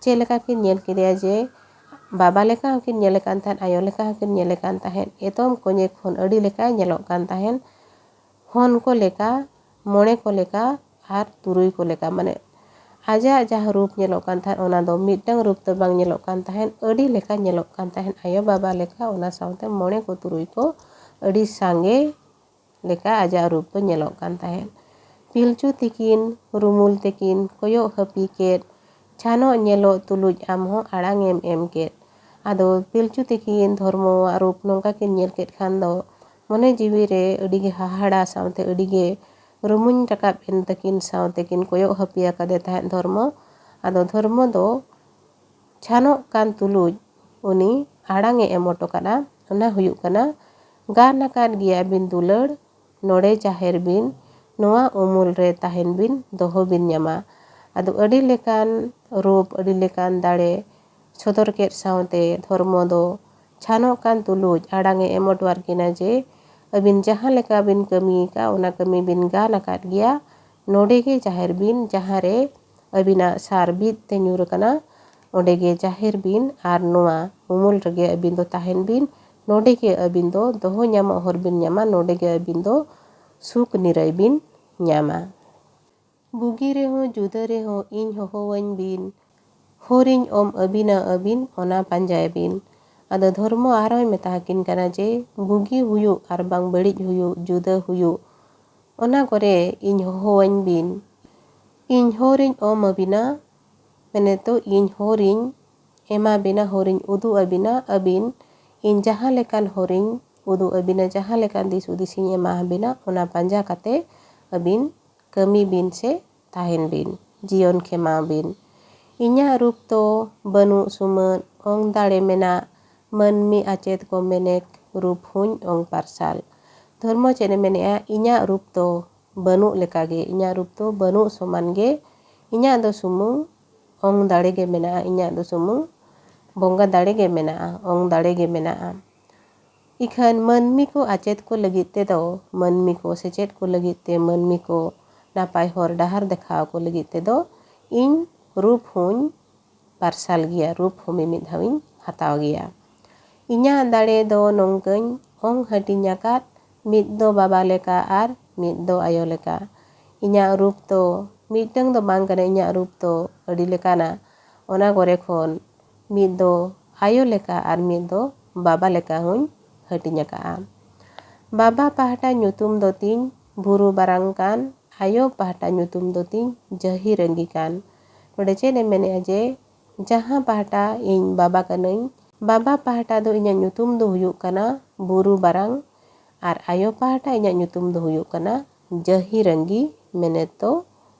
ᱪᱮᱫ ᱞᱮᱠᱟ ᱠᱤᱱ ᱧᱮᱞ ᱠᱮᱫᱮᱭᱟ ᱡᱮ ᱵᱟᱵᱟ ᱞᱮᱠᱟ ᱦᱚᱸᱠᱤᱱ ᱧᱮᱞᱮ ᱠᱟᱱ ᱛᱟᱦᱮᱸᱫ, ᱟᱭᱳ ᱞᱮᱠᱟ ᱦᱚᱸᱠᱤᱱ ᱧᱮᱞᱮ ᱠᱟᱱ ᱛᱟᱦᱮᱸᱫ, ᱮᱛᱚᱢ ᱠᱚᱧᱮ ᱠᱷᱚᱱ ᱟᱹᱰᱤ ᱞᱮᱠᱟᱭ ᱧᱮᱞᱚᱜ ᱠᱟᱱ ᱛᱟᱦᱮᱸᱫ, ᱦᱚᱱ ᱠᱚ ᱞᱮᱠᱟ, ᱢᱚᱬᱮ ᱠᱚ ᱞᱮᱠᱟ ᱟᱨ ᱛᱩᱨᱩᱭ ᱠᱚ ᱞᱮᱠᱟ᱾ ᱢᱟᱱᱮ ᱟᱡᱟᱜ ᱡᱟᱦᱟᱸ ᱨᱩᱯ ᱧᱮᱞᱚᱜ ᱠᱟᱱ ᱛᱟᱦᱮᱸᱫ, ᱚᱱᱟ ᱫᱚ ᱢᱤᱫᱴᱟᱝ ᱨᱩᱯ ᱫᱚ ᱵᱟᱝ ᱧᱮᱞᱚᱜ ᱠᱟᱱ ᱛᱟᱦᱮᱸᱫ, ᱟᱹᱰᱤ ᱞᱮᱠᱟ ᱧᱮᱞᱚᱜ ᱠᱟᱱ ᱛᱟᱦᱮᱸᱫ, ᱟᱭᱳ ᱵᱟᱵᱟ ᱞᱮᱠᱟ, ᱚᱱᱟ ᱥᱟᱶᱛᱮ ᱢᱚᱬᱮ ᱠᱚ ᱛᱩᱨᱩᱭ ᱠᱚ ᱟᱹᱰᱤ ᱥᱟᱸᱜᱮ ᱞᱮᱠᱟ ᱟᱡᱟᱜ ᱨᱩᱯ ᱫᱚ ᱧᱮᱞᱚᱜ ᱠᱟᱱ ᱛᱟᱦᱮᱸᱫ᱾ ᱯᱤᱞᱪᱩ ᱛᱤᱠᱤᱱ ᱨᱩᱢᱩᱞ ᱛᱮᱠᱤᱱ ᱠᱚᱭᱚᱜ ᱦᱟᱹᱯᱤ ᱠᱮᱫ, ᱪᱷᱟᱱᱚᱜ ᱧᱮᱞᱚᱜ ᱛᱩᱞᱩᱡ ᱟᱢ ᱦᱚᱸ ᱟᱲᱟᱝ ᱮᱢ ᱮᱢ ᱠᱮᱫ᱾ ᱟᱫᱚ ᱯᱤᱞᱪᱩ ᱛᱤᱠᱤᱱ ᱫᱷᱚᱨᱢᱚᱣᱟᱜ ᱨᱩᱯ ᱱᱚᱝᱠᱟ ᱠᱤᱱ ᱧᱮᱞ ᱠᱮᱫ ᱠᱷᱟᱱ ᱫᱚ ᱢᱚᱱᱮ ᱡᱤᱣᱤ ᱨᱮ ᱟᱹᱰᱤ ᱜᱮ ᱦᱟᱦᱟᱲᱟ ᱥᱟᱶᱛᱮ ᱟᱹᱰᱤ ᱜᱮ ᱨᱩᱢᱩᱧ ᱨᱟᱠᱟᱵ ᱮᱱ ᱛᱟᱹᱠᱤᱱ ᱥᱟᱶᱛᱮ ᱠᱤᱱ ᱠᱚᱭᱚᱜ ᱦᱟᱹᱯᱤ ᱟᱠᱟᱫᱮ ᱛᱟᱦᱮᱸᱫ ᱫᱷᱚᱨᱢᱚ᱾ ᱟᱫᱚ ᱫᱷᱚᱨᱢᱚ ᱫᱚ ᱪᱷᱟᱱᱚᱜ ᱠᱟᱱ ᱛᱩᱞᱩᱡ ᱩᱱᱤ ᱟᱲᱟᱝ ᱮ ᱮᱢ ᱦᱚᱴᱚ ᱠᱟᱫᱟ᱾ ᱚᱱᱟ ᱦᱩᱭᱩᱜ ᱠᱟᱱᱟ, ᱜᱟᱱ ᱟᱠᱟᱫ ᱜᱮᱭᱟ ᱵᱤᱱ ᱫᱩᱞᱟᱹᱲ, ᱱᱚᱰᱮ ᱡᱟᱦᱮᱨ ᱵᱤᱱ ᱱᱚᱣᱟ ᱩᱢᱩᱞ ᱨᱮ ᱛᱟᱦᱮᱱ ᱵᱤᱱ, ᱫᱚᱦᱚ ᱵᱤᱱ ᱧᱟᱢᱟ᱾ ᱟᱫᱚ ᱟᱹᱰᱤ ᱞᱮᱠᱟᱱ ᱨᱩᱯ, ᱟᱹᱰᱤ ᱞᱮᱠᱟᱱ ᱫᱟᱲᱮ ᱥᱚᱫᱚᱨ ᱠᱮᱫ ᱥᱟᱶᱛᱮ ᱫᱷᱚᱨᱢᱚ ᱫᱚ ᱪᱷᱟᱱᱚᱜ ᱠᱟᱱ ᱛᱩᱞᱩᱡ ᱟᱲᱟᱝ ᱮ ᱮᱢ ᱦᱚᱴᱚᱣᱟᱫ ᱠᱤᱱᱟ ᱡᱮ ᱟᱹᱵᱤᱱ ᱡᱟᱦᱟᱸ ᱞᱮᱠᱟ ᱵᱤᱱ ᱠᱟᱹᱢᱤ ᱟᱠᱟᱫ, ᱚᱱᱟ ᱠᱟᱹᱢᱤ ᱵᱤᱱ ᱜᱟᱱ ᱟᱠᱟᱫ ᱜᱮᱭᱟ᱾ ᱱᱚᱰᱮ ᱜᱮ ᱡᱟᱦᱮᱨ ᱵᱤᱱ, ᱡᱟᱦᱟᱸ ᱨᱮ ᱟᱹᱵᱤᱱᱟᱜ ᱥᱟᱨ ᱵᱤᱫ ᱛᱮ ᱧᱩᱨ ᱟᱠᱟᱱᱟ, ᱚᱸᱰᱮ ᱜᱮ ᱡᱟᱦᱮᱨ ᱵᱤᱱ ᱟᱨ ᱱᱚᱣᱟ ᱩᱢᱩᱞ ᱨᱮᱜᱮ ᱟᱹᱵᱤᱱ ᱫᱚ ᱛᱟᱦᱮᱱ ᱵᱤᱱ᱾ ᱱᱚᱰᱮ ᱜᱮ ᱟᱹᱵᱤᱱ ᱫᱚ ᱫᱚᱦᱚ ᱧᱟᱢᱚᱜ ᱦᱚᱨ ᱵᱤᱱ ᱧᱟᱢᱟ, ᱱᱚᱰᱮ ᱜᱮ ᱟᱹᱵᱤᱱ ᱫᱚ ᱥᱩᱠ ᱱᱤᱨᱟᱹᱭ ᱵᱤᱱ ᱧᱟᱢᱟ᱾ ᱵᱩᱜᱤ ᱨᱮᱦᱚᱸ ᱡᱩᱫᱟᱹ ᱨᱮᱦᱚᱸ ᱤᱧ ᱦᱚᱦᱚᱣᱟᱹᱧ ᱵᱤᱱ, ᱦᱚᱨᱤᱧ ᱚᱢ ᱟᱹᱵᱤᱱᱟ ᱟᱹᱵᱤᱱ ᱚᱱᱟ ᱯᱟᱸᱡᱟᱭ ᱵᱤᱱ᱾ ᱟᱫᱚ ᱫᱷᱚᱨᱢᱚ ᱟᱨᱦᱚᱸᱭ ᱢᱮᱛᱟ ᱟᱹᱠᱤᱱ ᱠᱟᱱᱟ ᱡᱮ ᱵᱩᱜᱤ ᱦᱩᱭᱩᱜ ᱟᱨ ᱵᱟᱝ ᱵᱟᱹᱲᱤᱡ ᱦᱩᱭᱩᱜ, ᱡᱩᱫᱟᱹ ᱦᱩᱭᱩᱜ, ᱚᱱᱟ ᱠᱚᱨᱮ ᱤᱧ ᱦᱚᱦᱚᱣᱟᱹᱧ ᱵᱤᱱ᱾ ᱤᱧ ᱦᱚᱨᱤᱧ ᱚᱢ ᱟᱹᱵᱤᱱᱟ, ᱢᱮᱱᱮᱫ ᱫᱚ ᱤᱧ ᱦᱚᱨᱤᱧ ᱮᱢᱟ ᱵᱤᱱᱟ, ᱦᱚᱨᱤᱧ ᱩᱫᱩᱜ ᱟᱹᱵᱤᱱᱟ, ᱟᱹᱵᱤᱱ ᱤᱧ ᱡᱟᱦᱟᱸ ᱞᱮᱠᱟᱱ ᱦᱚᱨᱤᱧ ᱩᱫᱩᱜ ᱟᱹᱵᱤᱱᱟ, ᱡᱟᱦᱟᱸ ᱞᱮᱠᱟᱱ ᱫᱤᱥ ᱦᱩᱫᱤᱥᱤᱧ ᱮᱢᱟ ᱟᱹᱵᱤᱱᱟ, ᱚᱱᱟ ᱯᱟᱸᱡᱟ ᱠᱟᱛᱮ ᱟᱹᱵᱤᱱ ᱠᱟᱹᱢᱤ ᱵᱤᱱ ᱥᱮ ᱛᱟᱦᱮᱱ ᱵᱤᱱ, ᱡᱤᱭᱚᱱ ᱠᱷᱮᱢᱟᱣ ᱵᱤᱱ᱾ ᱤᱧᱟᱹᱜ ᱨᱩᱯ ᱫᱚ ᱵᱟᱹᱱᱩᱜ ᱥᱩᱢᱟᱹᱫ, ᱚᱝ ᱫᱟᱲᱮ ᱢᱮᱱᱟᱜ, ᱢᱟᱹᱱᱢᱤ ᱟᱪᱮᱛ ᱠᱚ ᱢᱮᱱᱮᱠ, ᱨᱩᱯ ᱦᱚᱸᱧ ᱚᱝ ᱯᱟᱨᱥᱟᱞ᱾ ᱫᱷᱚᱨᱢᱚ ᱪᱮᱫ ᱮ ᱢᱮᱱᱮᱜᱼᱟ? ᱤᱧᱟᱹᱜ ᱨᱩᱯ ᱫᱚ ᱵᱟᱹᱱᱩᱜ ᱞᱮᱠᱟᱜᱮ, ᱤᱧᱟᱹᱜ ᱨᱩᱯ ᱫᱚ ᱵᱟᱹᱱᱩᱜ ᱥᱚᱢᱟᱱ ᱜᱮ, ᱤᱧᱟᱹᱜ ᱫᱚ ᱥᱩᱢᱩᱝ ᱚᱝ ᱫᱟᱲᱮ ᱜᱮ ᱢᱮᱱᱟᱜᱼᱟ, ᱤᱧᱟᱹᱜ ᱫᱚ ᱥᱩᱢᱩᱝ ᱵᱚᱸᱜᱟ ᱫᱟᱲᱮ ᱜᱮ ᱢᱮᱱᱟᱜᱼᱟ, ᱚᱝ ᱫᱟᱲᱮ ᱜᱮ ᱢᱮᱱᱟᱜᱼᱟ᱾ ᱤᱠᱷᱟᱹᱱ ᱢᱟᱹᱱᱢᱤ ᱠᱚ ᱟᱪᱮᱛ ᱠᱚ ᱞᱟᱹᱜᱤᱫ ᱛᱮᱫᱚ, ᱢᱟᱹᱱᱢᱤ ᱠᱚ ᱥᱮᱪᱮᱫ ᱠᱚ ᱞᱟᱹᱜᱤᱫ ᱛᱮ, ᱢᱟᱹᱱᱢᱤ ᱠᱚ ᱱᱟᱯᱟᱭ ᱦᱚᱨ ᱰᱟᱦᱟᱨ ᱫᱮᱠᱷᱟᱣ ᱠᱚ ᱞᱟᱹᱜᱤᱫ ᱛᱮᱫᱚ ᱤᱧ ᱨᱩᱯ ᱦᱚᱸᱧ ᱯᱟᱨᱥᱟᱞ ᱜᱮᱭᱟ, ᱨᱩᱯ ᱦᱚᱸ ᱢᱤᱢᱤᱫ ᱫᱷᱟᱣ ᱤᱧ ᱦᱟᱛᱟᱣ ᱜᱮᱭᱟ᱾ ᱤᱧᱟᱹᱜ ᱫᱟᱲᱮ ᱫᱚ ᱱᱚᱝᱠᱟᱧ ᱚᱝ ᱦᱟᱹᱴᱤᱧ ᱟᱠᱟᱫ, ᱢᱤᱫ ᱫᱚ ᱵᱟᱵᱟ ᱞᱮᱠᱟ ᱟᱨ ᱢᱤᱫ ᱫᱚ ᱟᱭᱳ ᱞᱮᱠᱟ᱾ ᱤᱧᱟᱹᱜ ᱨᱩᱯ ᱫᱚ ᱢᱤᱫᱴᱟᱹᱝ ᱫᱚ ᱵᱟᱝ ᱠᱟᱱᱟ, ᱤᱧᱟᱹᱜ ᱨᱩᱯ ᱫᱚ ᱟᱹᱰᱤ ᱞᱮᱠᱟᱱᱟ᱾ ᱚᱱᱟ ᱠᱚᱨᱮ ᱠᱷᱚᱱ ᱢᱤᱫ ᱫᱚ ᱟᱭᱳ ᱞᱮᱠᱟ ᱟᱨ ᱢᱤᱫ ᱫᱚ ᱵᱟᱵᱟ ᱞᱮᱠᱟ ᱦᱚᱸᱧ ᱦᱟᱹᱴᱤᱧ ᱟᱠᱟᱫᱼᱟ᱾ ᱵᱟᱵᱟ ᱯᱟᱦᱴᱟ ᱧᱩᱛᱩᱢ ᱫᱚ ᱛᱤᱧ ᱵᱩᱨᱩ ᱵᱟᱨᱟᱝ ᱠᱟᱱ, ᱟᱭᱳ ᱯᱟᱦᱴᱟ ᱧᱩᱛᱩᱢ ᱫᱚ ᱛᱤᱧ ᱡᱟᱹᱦᱤ ᱨᱟᱹᱝᱜᱤ ᱠᱟᱱ᱾ ᱱᱚᱰᱮ ᱪᱮᱫ ᱮ ᱢᱮᱱᱮᱜᱼᱟ ᱡᱮ ᱡᱟᱦᱟᱸ ᱯᱟᱦᱴᱟ ᱤᱧ ᱵᱟᱵᱟ ᱠᱟᱹᱱᱟᱹᱧ, ᱵᱟᱵᱟ ᱯᱟᱦᱴᱟ ᱫᱚ ᱤᱧᱟᱹᱜ ᱧᱩᱛᱩᱢ ᱫᱚ ᱦᱩᱭᱩᱜ ᱠᱟᱱᱟ ᱵᱩᱨᱩ ᱵᱟᱨᱟᱝ, ᱟᱨ ᱟᱭᱳ ᱯᱟᱦᱴᱟ ᱤᱧᱟᱹᱜ ᱧᱩᱛᱩᱢ ᱫᱚ ᱦᱩᱭᱩᱜ ᱠᱟᱱᱟ ᱡᱟᱹᱦᱤ ᱨᱟᱹᱝᱜᱤ, ᱢᱮᱱᱮᱫ ᱫᱚ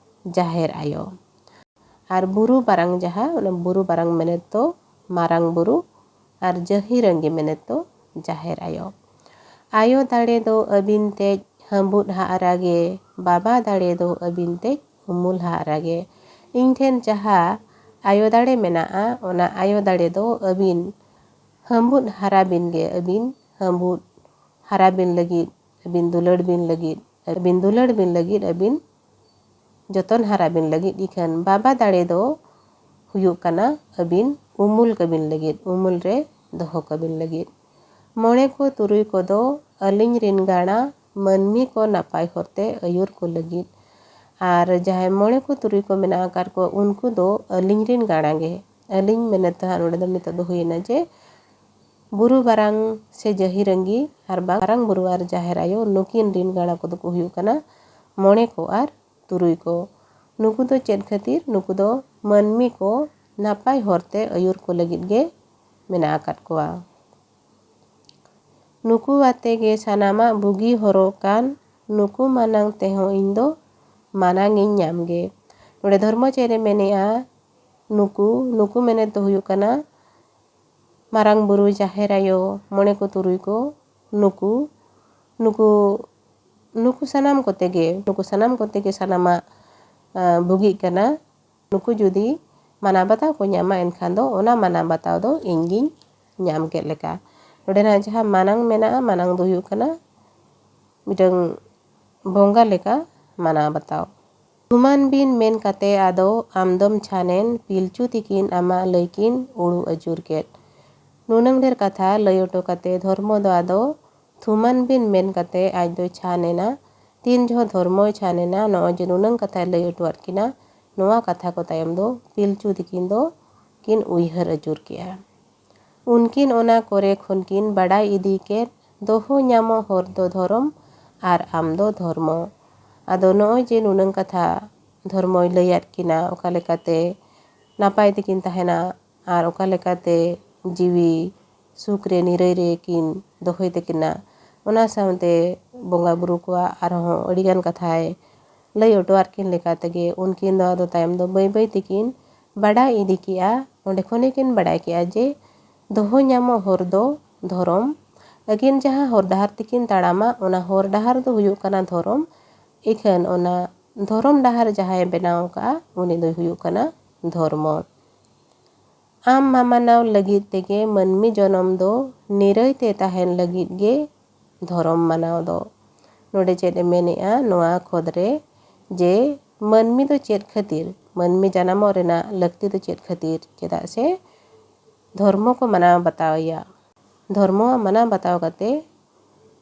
ᱡᱟᱦᱮᱨ ᱟᱭᱳ᱾ ᱟᱨ ᱵᱩᱨᱩ ᱵᱟᱨᱟᱝ ᱡᱟᱦᱟᱸ, ᱚᱱᱟ ᱵᱩᱨᱩ ᱵᱟᱨᱟᱝ ᱢᱮᱱᱮᱫ ᱫᱚ ᱢᱟᱨᱟᱝ ᱵᱩᱨᱩ, ᱟᱨ ᱡᱟᱹᱦᱤ ᱨᱟᱹᱝᱜᱤ ᱢᱮᱱᱮᱫ ᱫᱚ ᱡᱟᱦᱮᱨ ᱟᱭᱳ᱾ ᱟᱭᱳ ᱫᱟᱲᱮ ᱫᱚ ᱟᱹᱵᱤᱱ ᱛᱮᱡ ᱦᱟᱹᱵᱩᱫ ᱦᱟᱜ ᱨᱟᱜᱮ, ᱵᱟᱵᱟ ᱫᱟᱲᱮ ᱫᱚ ᱟᱹᱵᱤᱱ ᱛᱮᱡ ᱩᱢᱩᱞ ᱦᱟᱜ ᱨᱟᱜᱮ᱾ ᱤᱧ ᱴᱷᱮᱱ ᱡᱟᱦᱟᱸ ᱟᱭᱳ ᱫᱟᱲᱮ ᱢᱮᱱᱟᱜᱼᱟ, ᱚᱱᱟ ᱟᱭᱳ ᱫᱟᱲᱮ ᱫᱚ ᱟᱹᱵᱤᱱ ᱦᱟᱹᱵᱩᱫ ᱦᱟᱨᱟ ᱵᱤᱱ ᱜᱮ, ᱟᱹᱵᱤᱱ ᱦᱟᱹᱵᱩᱫ ᱦᱟᱨᱟ ᱵᱤᱱ ᱞᱟᱹᱜᱤᱫ, ᱟᱹᱵᱤᱱ ᱫᱩᱞᱟᱹᱲ ᱵᱤᱱ ᱞᱟᱹᱜᱤᱫ, ᱟᱹᱵᱤᱱ ᱫᱩᱞᱟᱹᱲ ᱵᱤᱱ ᱞᱟᱹᱜᱤᱫ, ᱟᱹᱵᱤᱱ ᱡᱚᱛᱚᱱ ᱦᱟᱨᱟ ᱵᱤᱱ ᱞᱟᱹᱜᱤᱫ᱾ ᱤᱠᱷᱟᱹᱱ ᱵᱟᱵᱟ ᱫᱟᱲᱮ ᱫᱚ ᱦᱩᱭᱩᱜ ᱠᱟᱱᱟ ᱟᱹᱵᱤᱱ ᱩᱢᱩᱞ ᱠᱟᱹᱵᱤᱱ ᱞᱟᱹᱜᱤᱫ, ᱩᱢᱩᱞ ᱨᱮ ᱫᱚᱦᱚ ᱠᱟᱹᱵᱤᱱ ᱞᱟᱹᱜᱤᱫ᱾ ᱢᱚᱬᱮ ᱠᱚ ᱛᱩᱨᱩᱭ ᱠᱚᱫᱚ ᱟᱹᱞᱤᱧ ᱨᱤᱱ ᱜᱟᱬᱟ ᱢᱟᱹᱱᱢᱤ ᱠᱚ ᱱᱟᱯᱟᱭ ᱦᱚᱨ ᱛᱮ ᱟᱹᱭᱩᱨ ᱠᱚ ᱞᱟᱹᱜᱤᱫ᱾ ᱟᱨ ᱡᱟᱦᱟᱸᱭ ᱢᱚᱬᱮ ᱠᱚ ᱛᱩᱨᱩᱭ ᱠᱚ ᱢᱮᱱᱟᱜ ᱟᱠᱟᱫ ᱠᱚᱣᱟ, ᱩᱱᱠᱩ ᱫᱚ ᱟᱹᱞᱤᱧ ᱨᱤᱱ ᱜᱟᱬᱟ ᱜᱮ᱾ ᱟᱹᱞᱤᱧ ᱢᱮᱱᱮᱫ ᱫᱚ ᱦᱟᱸᱜ ᱱᱚᱰᱮ ᱫᱚ ᱱᱤᱛᱚᱜ ᱫᱚ ᱦᱩᱭᱮᱱᱟ ᱡᱮ ᱵᱩᱨᱩ ᱵᱟᱨᱟᱝ ᱥᱮ ᱡᱟᱹᱦᱤᱨᱟᱹᱝᱜᱤ ᱟᱨ ᱵᱟᱝ ᱢᱟᱨᱟᱝ ᱵᱩᱨᱩ ᱟᱨ ᱡᱟᱦᱮᱨ ᱟᱭᱳ, ᱱᱩᱠᱤᱱ ᱨᱤᱱ ᱜᱟᱬᱟ ᱠᱚᱫᱚ ᱠᱚ ᱦᱩᱭᱩᱜ ᱠᱟᱱᱟ ᱢᱚᱬᱮ ᱠᱚ ᱟᱨ ᱛᱩᱨᱩᱭ ᱠᱚ᱾ ᱱᱩᱠᱩ ᱫᱚ ᱪᱮᱫ ᱠᱷᱟᱹᱛᱤᱨ? ᱱᱩᱠᱩ ᱫᱚ ᱢᱟᱹᱱᱢᱤ ᱠᱚ ᱱᱟᱯᱟᱭ ᱦᱚᱨ ᱛᱮ ᱟᱹᱭᱩᱨ ᱠᱚ ᱞᱟᱹᱜᱤᱫ ᱜᱮ ᱢᱮᱱᱟᱜ ᱟᱠᱟᱫ ᱠᱚᱣᱟ᱾ ᱱᱩᱠᱩ ᱟᱛᱮ ᱜᱮ ᱥᱟᱱᱟᱢᱟᱜ ᱵᱩᱜᱤ ᱦᱚᱨᱚᱜ ᱠᱟᱱ, ᱱᱩᱠᱩ ᱢᱟᱱᱟᱝ ᱛᱮᱦᱚᱸ ᱤᱧ ᱫᱚ ᱢᱟᱱᱟᱝ ᱤᱧ ᱧᱟᱢ ᱜᱮ᱾ ᱱᱚᱰᱮ ᱫᱷᱚᱨᱢᱚ ᱪᱮᱫ ᱮ ᱢᱮᱱᱮᱜᱼᱟ? ᱱᱩᱠᱩ, ᱱᱩᱠᱩ ᱢᱮᱱᱮᱫ ᱫᱚ ᱦᱩᱭᱩᱜ ᱠᱟᱱᱟ ᱢᱟᱨᱟᱝ ᱵᱩᱨᱩ, ᱡᱟᱦᱮᱨ ᱟᱭᱳ, ᱢᱚᱬᱮ ᱠᱚ ᱛᱩᱨᱩᱭ ᱠᱚ, ᱱᱩᱠᱩ, ᱱᱩᱠᱩ, ᱱᱩᱠᱩ ᱥᱟᱱᱟᱢ ᱠᱚᱛᱮ ᱜᱮ, ᱱᱩᱠᱩ ᱥᱟᱱᱟᱢ ᱠᱚᱛᱮ ᱜᱮ ᱥᱟᱱᱟᱢᱟᱜ, ᱟ, ᱵᱩᱜᱤᱜ ᱠᱟᱱᱟ᱾ ᱱᱩᱠᱩ ᱡᱩᱫᱤ ᱢᱟᱱᱟᱣ ᱵᱟᱛᱟᱣ ᱠᱚ ᱧᱟᱢᱟ, ᱮᱱᱠᱷᱟᱱ ᱫᱚ ᱚᱱᱟ ᱢᱟᱱᱟᱣ ᱵᱟᱛᱟᱣ ᱫᱚ ᱤᱧ ᱜᱤᱧ ᱧᱟᱢ ᱠᱮᱫ ᱞᱮᱠᱟ᱾ ᱱᱚᱰᱮᱱᱟᱜ ᱡᱟᱦᱟᱸ ᱢᱟᱱᱟᱝ ᱢᱮᱱᱟᱜᱼᱟ, ᱢᱟᱱᱟᱝ ᱫᱚ ᱦᱩᱭᱩᱜ ᱠᱟᱱᱟ ᱢᱤᱫᱴᱟᱝ ᱵᱚᱸᱜᱟ ᱞᱮᱠᱟ ᱢᱟᱱᱟᱣ ᱵᱟᱛᱟᱣ᱾ ᱛᱷᱩᱢᱟᱱ ᱵᱤᱱ ᱢᱮᱱ ᱠᱟᱛᱮ ᱟᱫᱚ ᱟᱢᱫᱚᱢ ᱪᱷᱟᱱᱮᱱ, ᱯᱤᱞᱪᱩ ᱛᱤᱠᱤᱱ ᱟᱢᱟᱜ ᱞᱟᱹᱭ ᱠᱤᱱ ᱩᱲᱩ ᱟᱹᱪᱩᱨ ᱠᱮᱫ᱾ ᱱᱩᱱᱟᱹᱝ ᱰᱷᱮᱨ ᱠᱟᱛᱷᱟ ᱞᱟᱹᱭ ᱚᱴᱚ ᱠᱟᱛᱮ ᱫᱷᱚᱨᱢᱚ ᱫᱚ ᱟᱫᱚ ᱛᱷᱩᱢᱟᱱ ᱵᱤᱱ ᱢᱮᱱ ᱠᱟᱛᱮ ᱟᱡ ᱫᱚᱭ ᱪᱷᱟᱱ ᱮᱱᱟ᱾ ᱛᱤᱱ ᱡᱚᱦᱚᱜ ᱫᱷᱚᱨᱢᱚᱭ ᱪᱷᱟᱱ ᱮᱱᱟ, ᱱᱚᱜᱼᱚᱭ ᱡᱮ ᱱᱩᱱᱟᱹᱝ ᱠᱟᱛᱷᱟᱭ ᱞᱟᱹᱭ ᱚᱴᱚᱣᱟᱫ ᱠᱤᱱᱟ, ᱱᱚᱣᱟ ᱠᱟᱛᱷᱟ ᱠᱚ ᱛᱟᱭᱚᱢ ᱫᱚ ᱯᱤᱞᱪᱩ ᱛᱤᱠᱤᱱ ᱫᱚ ᱠᱤᱱ ᱩᱭᱦᱟᱹᱨ ᱟᱹᱪᱩᱨ ᱠᱮᱜᱼᱟ᱾ ᱩᱱᱠᱤᱱ ᱚᱱᱟ ᱠᱚᱨᱮ ᱠᱷᱚᱱ ᱠᱤᱱ ᱵᱟᱰᱟᱭ ᱤᱫᱤ ᱠᱮᱫ, ᱫᱚᱦᱚ ᱧᱟᱢᱚᱜ ᱦᱚᱨ ᱫᱚ ᱫᱷᱚᱨᱚᱢ ᱟᱨ ᱟᱢ ᱫᱚ ᱫᱷᱚᱨᱢᱚ᱾ ᱟᱫᱚ ᱱᱚᱜᱼᱚᱭ ᱡᱮ ᱱᱩᱱᱟᱹᱝ ᱠᱟᱛᱷᱟ ᱫᱷᱚᱨᱢᱚᱭ ᱞᱟᱹᱭᱟᱫ ᱠᱤᱱᱟ, ᱚᱠᱟ ᱞᱮᱠᱟᱛᱮ ᱱᱟᱯᱟᱭ ᱛᱮᱠᱤᱱ ᱛᱟᱦᱮᱱᱟ ᱟᱨ ᱚᱠᱟ ᱞᱮᱠᱟᱛᱮ ᱡᱤᱣᱤ ᱥᱩᱠ ᱨᱮ ᱱᱤᱨᱟᱹᱭ ᱨᱮ ᱠᱤᱱ ᱫᱚᱦᱚᱭ ᱛᱟᱹᱠᱤᱱᱟ᱾ ᱚᱱᱟ ᱥᱟᱶᱛᱮ ᱵᱚᱸᱜᱟ ᱵᱩᱨᱩ ᱠᱚᱣᱟᱜ ᱟᱨᱦᱚᱸ ᱟᱹᱰᱤᱜᱟᱱ ᱠᱟᱛᱷᱟᱭ ᱞᱟᱹᱭ ᱚᱴᱚᱣᱟᱫ ᱠᱤᱱ ᱞᱮᱠᱟ ᱛᱮᱜᱮ ᱩᱱᱠᱤᱱ ᱫᱚ ᱟᱫᱚ ᱛᱟᱭᱚᱢ ᱫᱚ ᱵᱟᱹᱭ ᱵᱟᱹᱭ ᱛᱮᱠᱤᱱ ᱵᱟᱰᱟᱭ ᱤᱫᱤ ᱠᱮᱜᱼᱟ᱾ ᱚᱸᱰᱮ ᱠᱷᱚᱱ ᱜᱮᱠᱤᱱ ᱵᱟᱰᱟᱭ ᱠᱮᱜᱼᱟ ᱡᱮ ᱫᱚᱦᱚ ᱧᱟᱢᱚᱜ ᱦᱚᱨ ᱫᱚ ᱫᱷᱚᱨᱚᱢ ᱟᱹᱠᱤᱱ ᱡᱟᱦᱟᱸ ᱦᱚᱨ ᱰᱟᱦᱟᱨ ᱛᱮᱠᱤᱱ ᱛᱟᱲᱟᱢᱟ, ᱚᱱᱟ ᱦᱚᱨ ᱰᱟᱦᱟᱨ ᱫᱚ ᱦᱩᱭᱩᱜ ᱠᱟᱱᱟ ᱫᱷᱚᱨᱚᱢ᱾ ᱤᱠᱷᱟᱹᱱ ᱚᱱᱟ ᱫᱷᱚᱨᱚᱢ ᱰᱟᱦᱟᱨ ᱡᱟᱦᱟᱸᱭ ᱵᱮᱱᱟᱣ ᱟᱠᱟᱫᱼᱟ, ᱩᱱᱤ ᱫᱚᱭ ᱦᱩᱭᱩᱜ ᱠᱟᱱᱟ ᱫᱷᱚᱨᱢᱚ᱾ ᱟᱢ ᱢᱟᱢᱟᱱᱟᱣ ᱞᱟᱹᱜᱤᱫ ᱛᱮᱜᱮ ᱢᱟᱹᱱᱢᱤ ᱡᱚᱱᱚᱢ ᱫᱚ, ᱱᱤᱨᱟᱹᱭ ᱛᱮ ᱛᱟᱦᱮᱱ ᱞᱟᱹᱜᱤᱫ ᱜᱮ ᱫᱷᱚᱨᱚᱢ ᱢᱟᱱᱟᱣ ᱫᱚ᱾ ᱱᱚᱰᱮ ᱪᱮᱫ ᱮ ᱢᱮᱱᱮᱜᱼᱟ ᱱᱚᱣᱟ ᱠᱷᱚᱸᱫᱽ ᱨᱮ, ᱡᱮ ᱢᱟᱹᱱᱢᱤ ᱫᱚ ᱪᱮᱫ ᱠᱷᱟᱹᱛᱤᱨ, ᱢᱟᱹᱱᱢᱤ ᱡᱟᱱᱟᱢᱚᱜ ᱨᱮᱱᱟᱜ ᱞᱟᱹᱠᱛᱤ ᱫᱚ ᱪᱮᱫ ᱠᱷᱟᱹᱛᱤᱨ? ᱪᱮᱫᱟᱜ ᱥᱮ ᱫᱷᱚᱨᱢᱚ ᱠᱚ ᱢᱟᱱᱟᱣ ᱵᱟᱛᱟᱣ ᱮᱭᱟ᱾ ᱫᱷᱚᱨᱢᱚ ᱢᱟᱱᱟᱣ ᱵᱟᱛᱟᱣ ᱠᱟᱛᱮ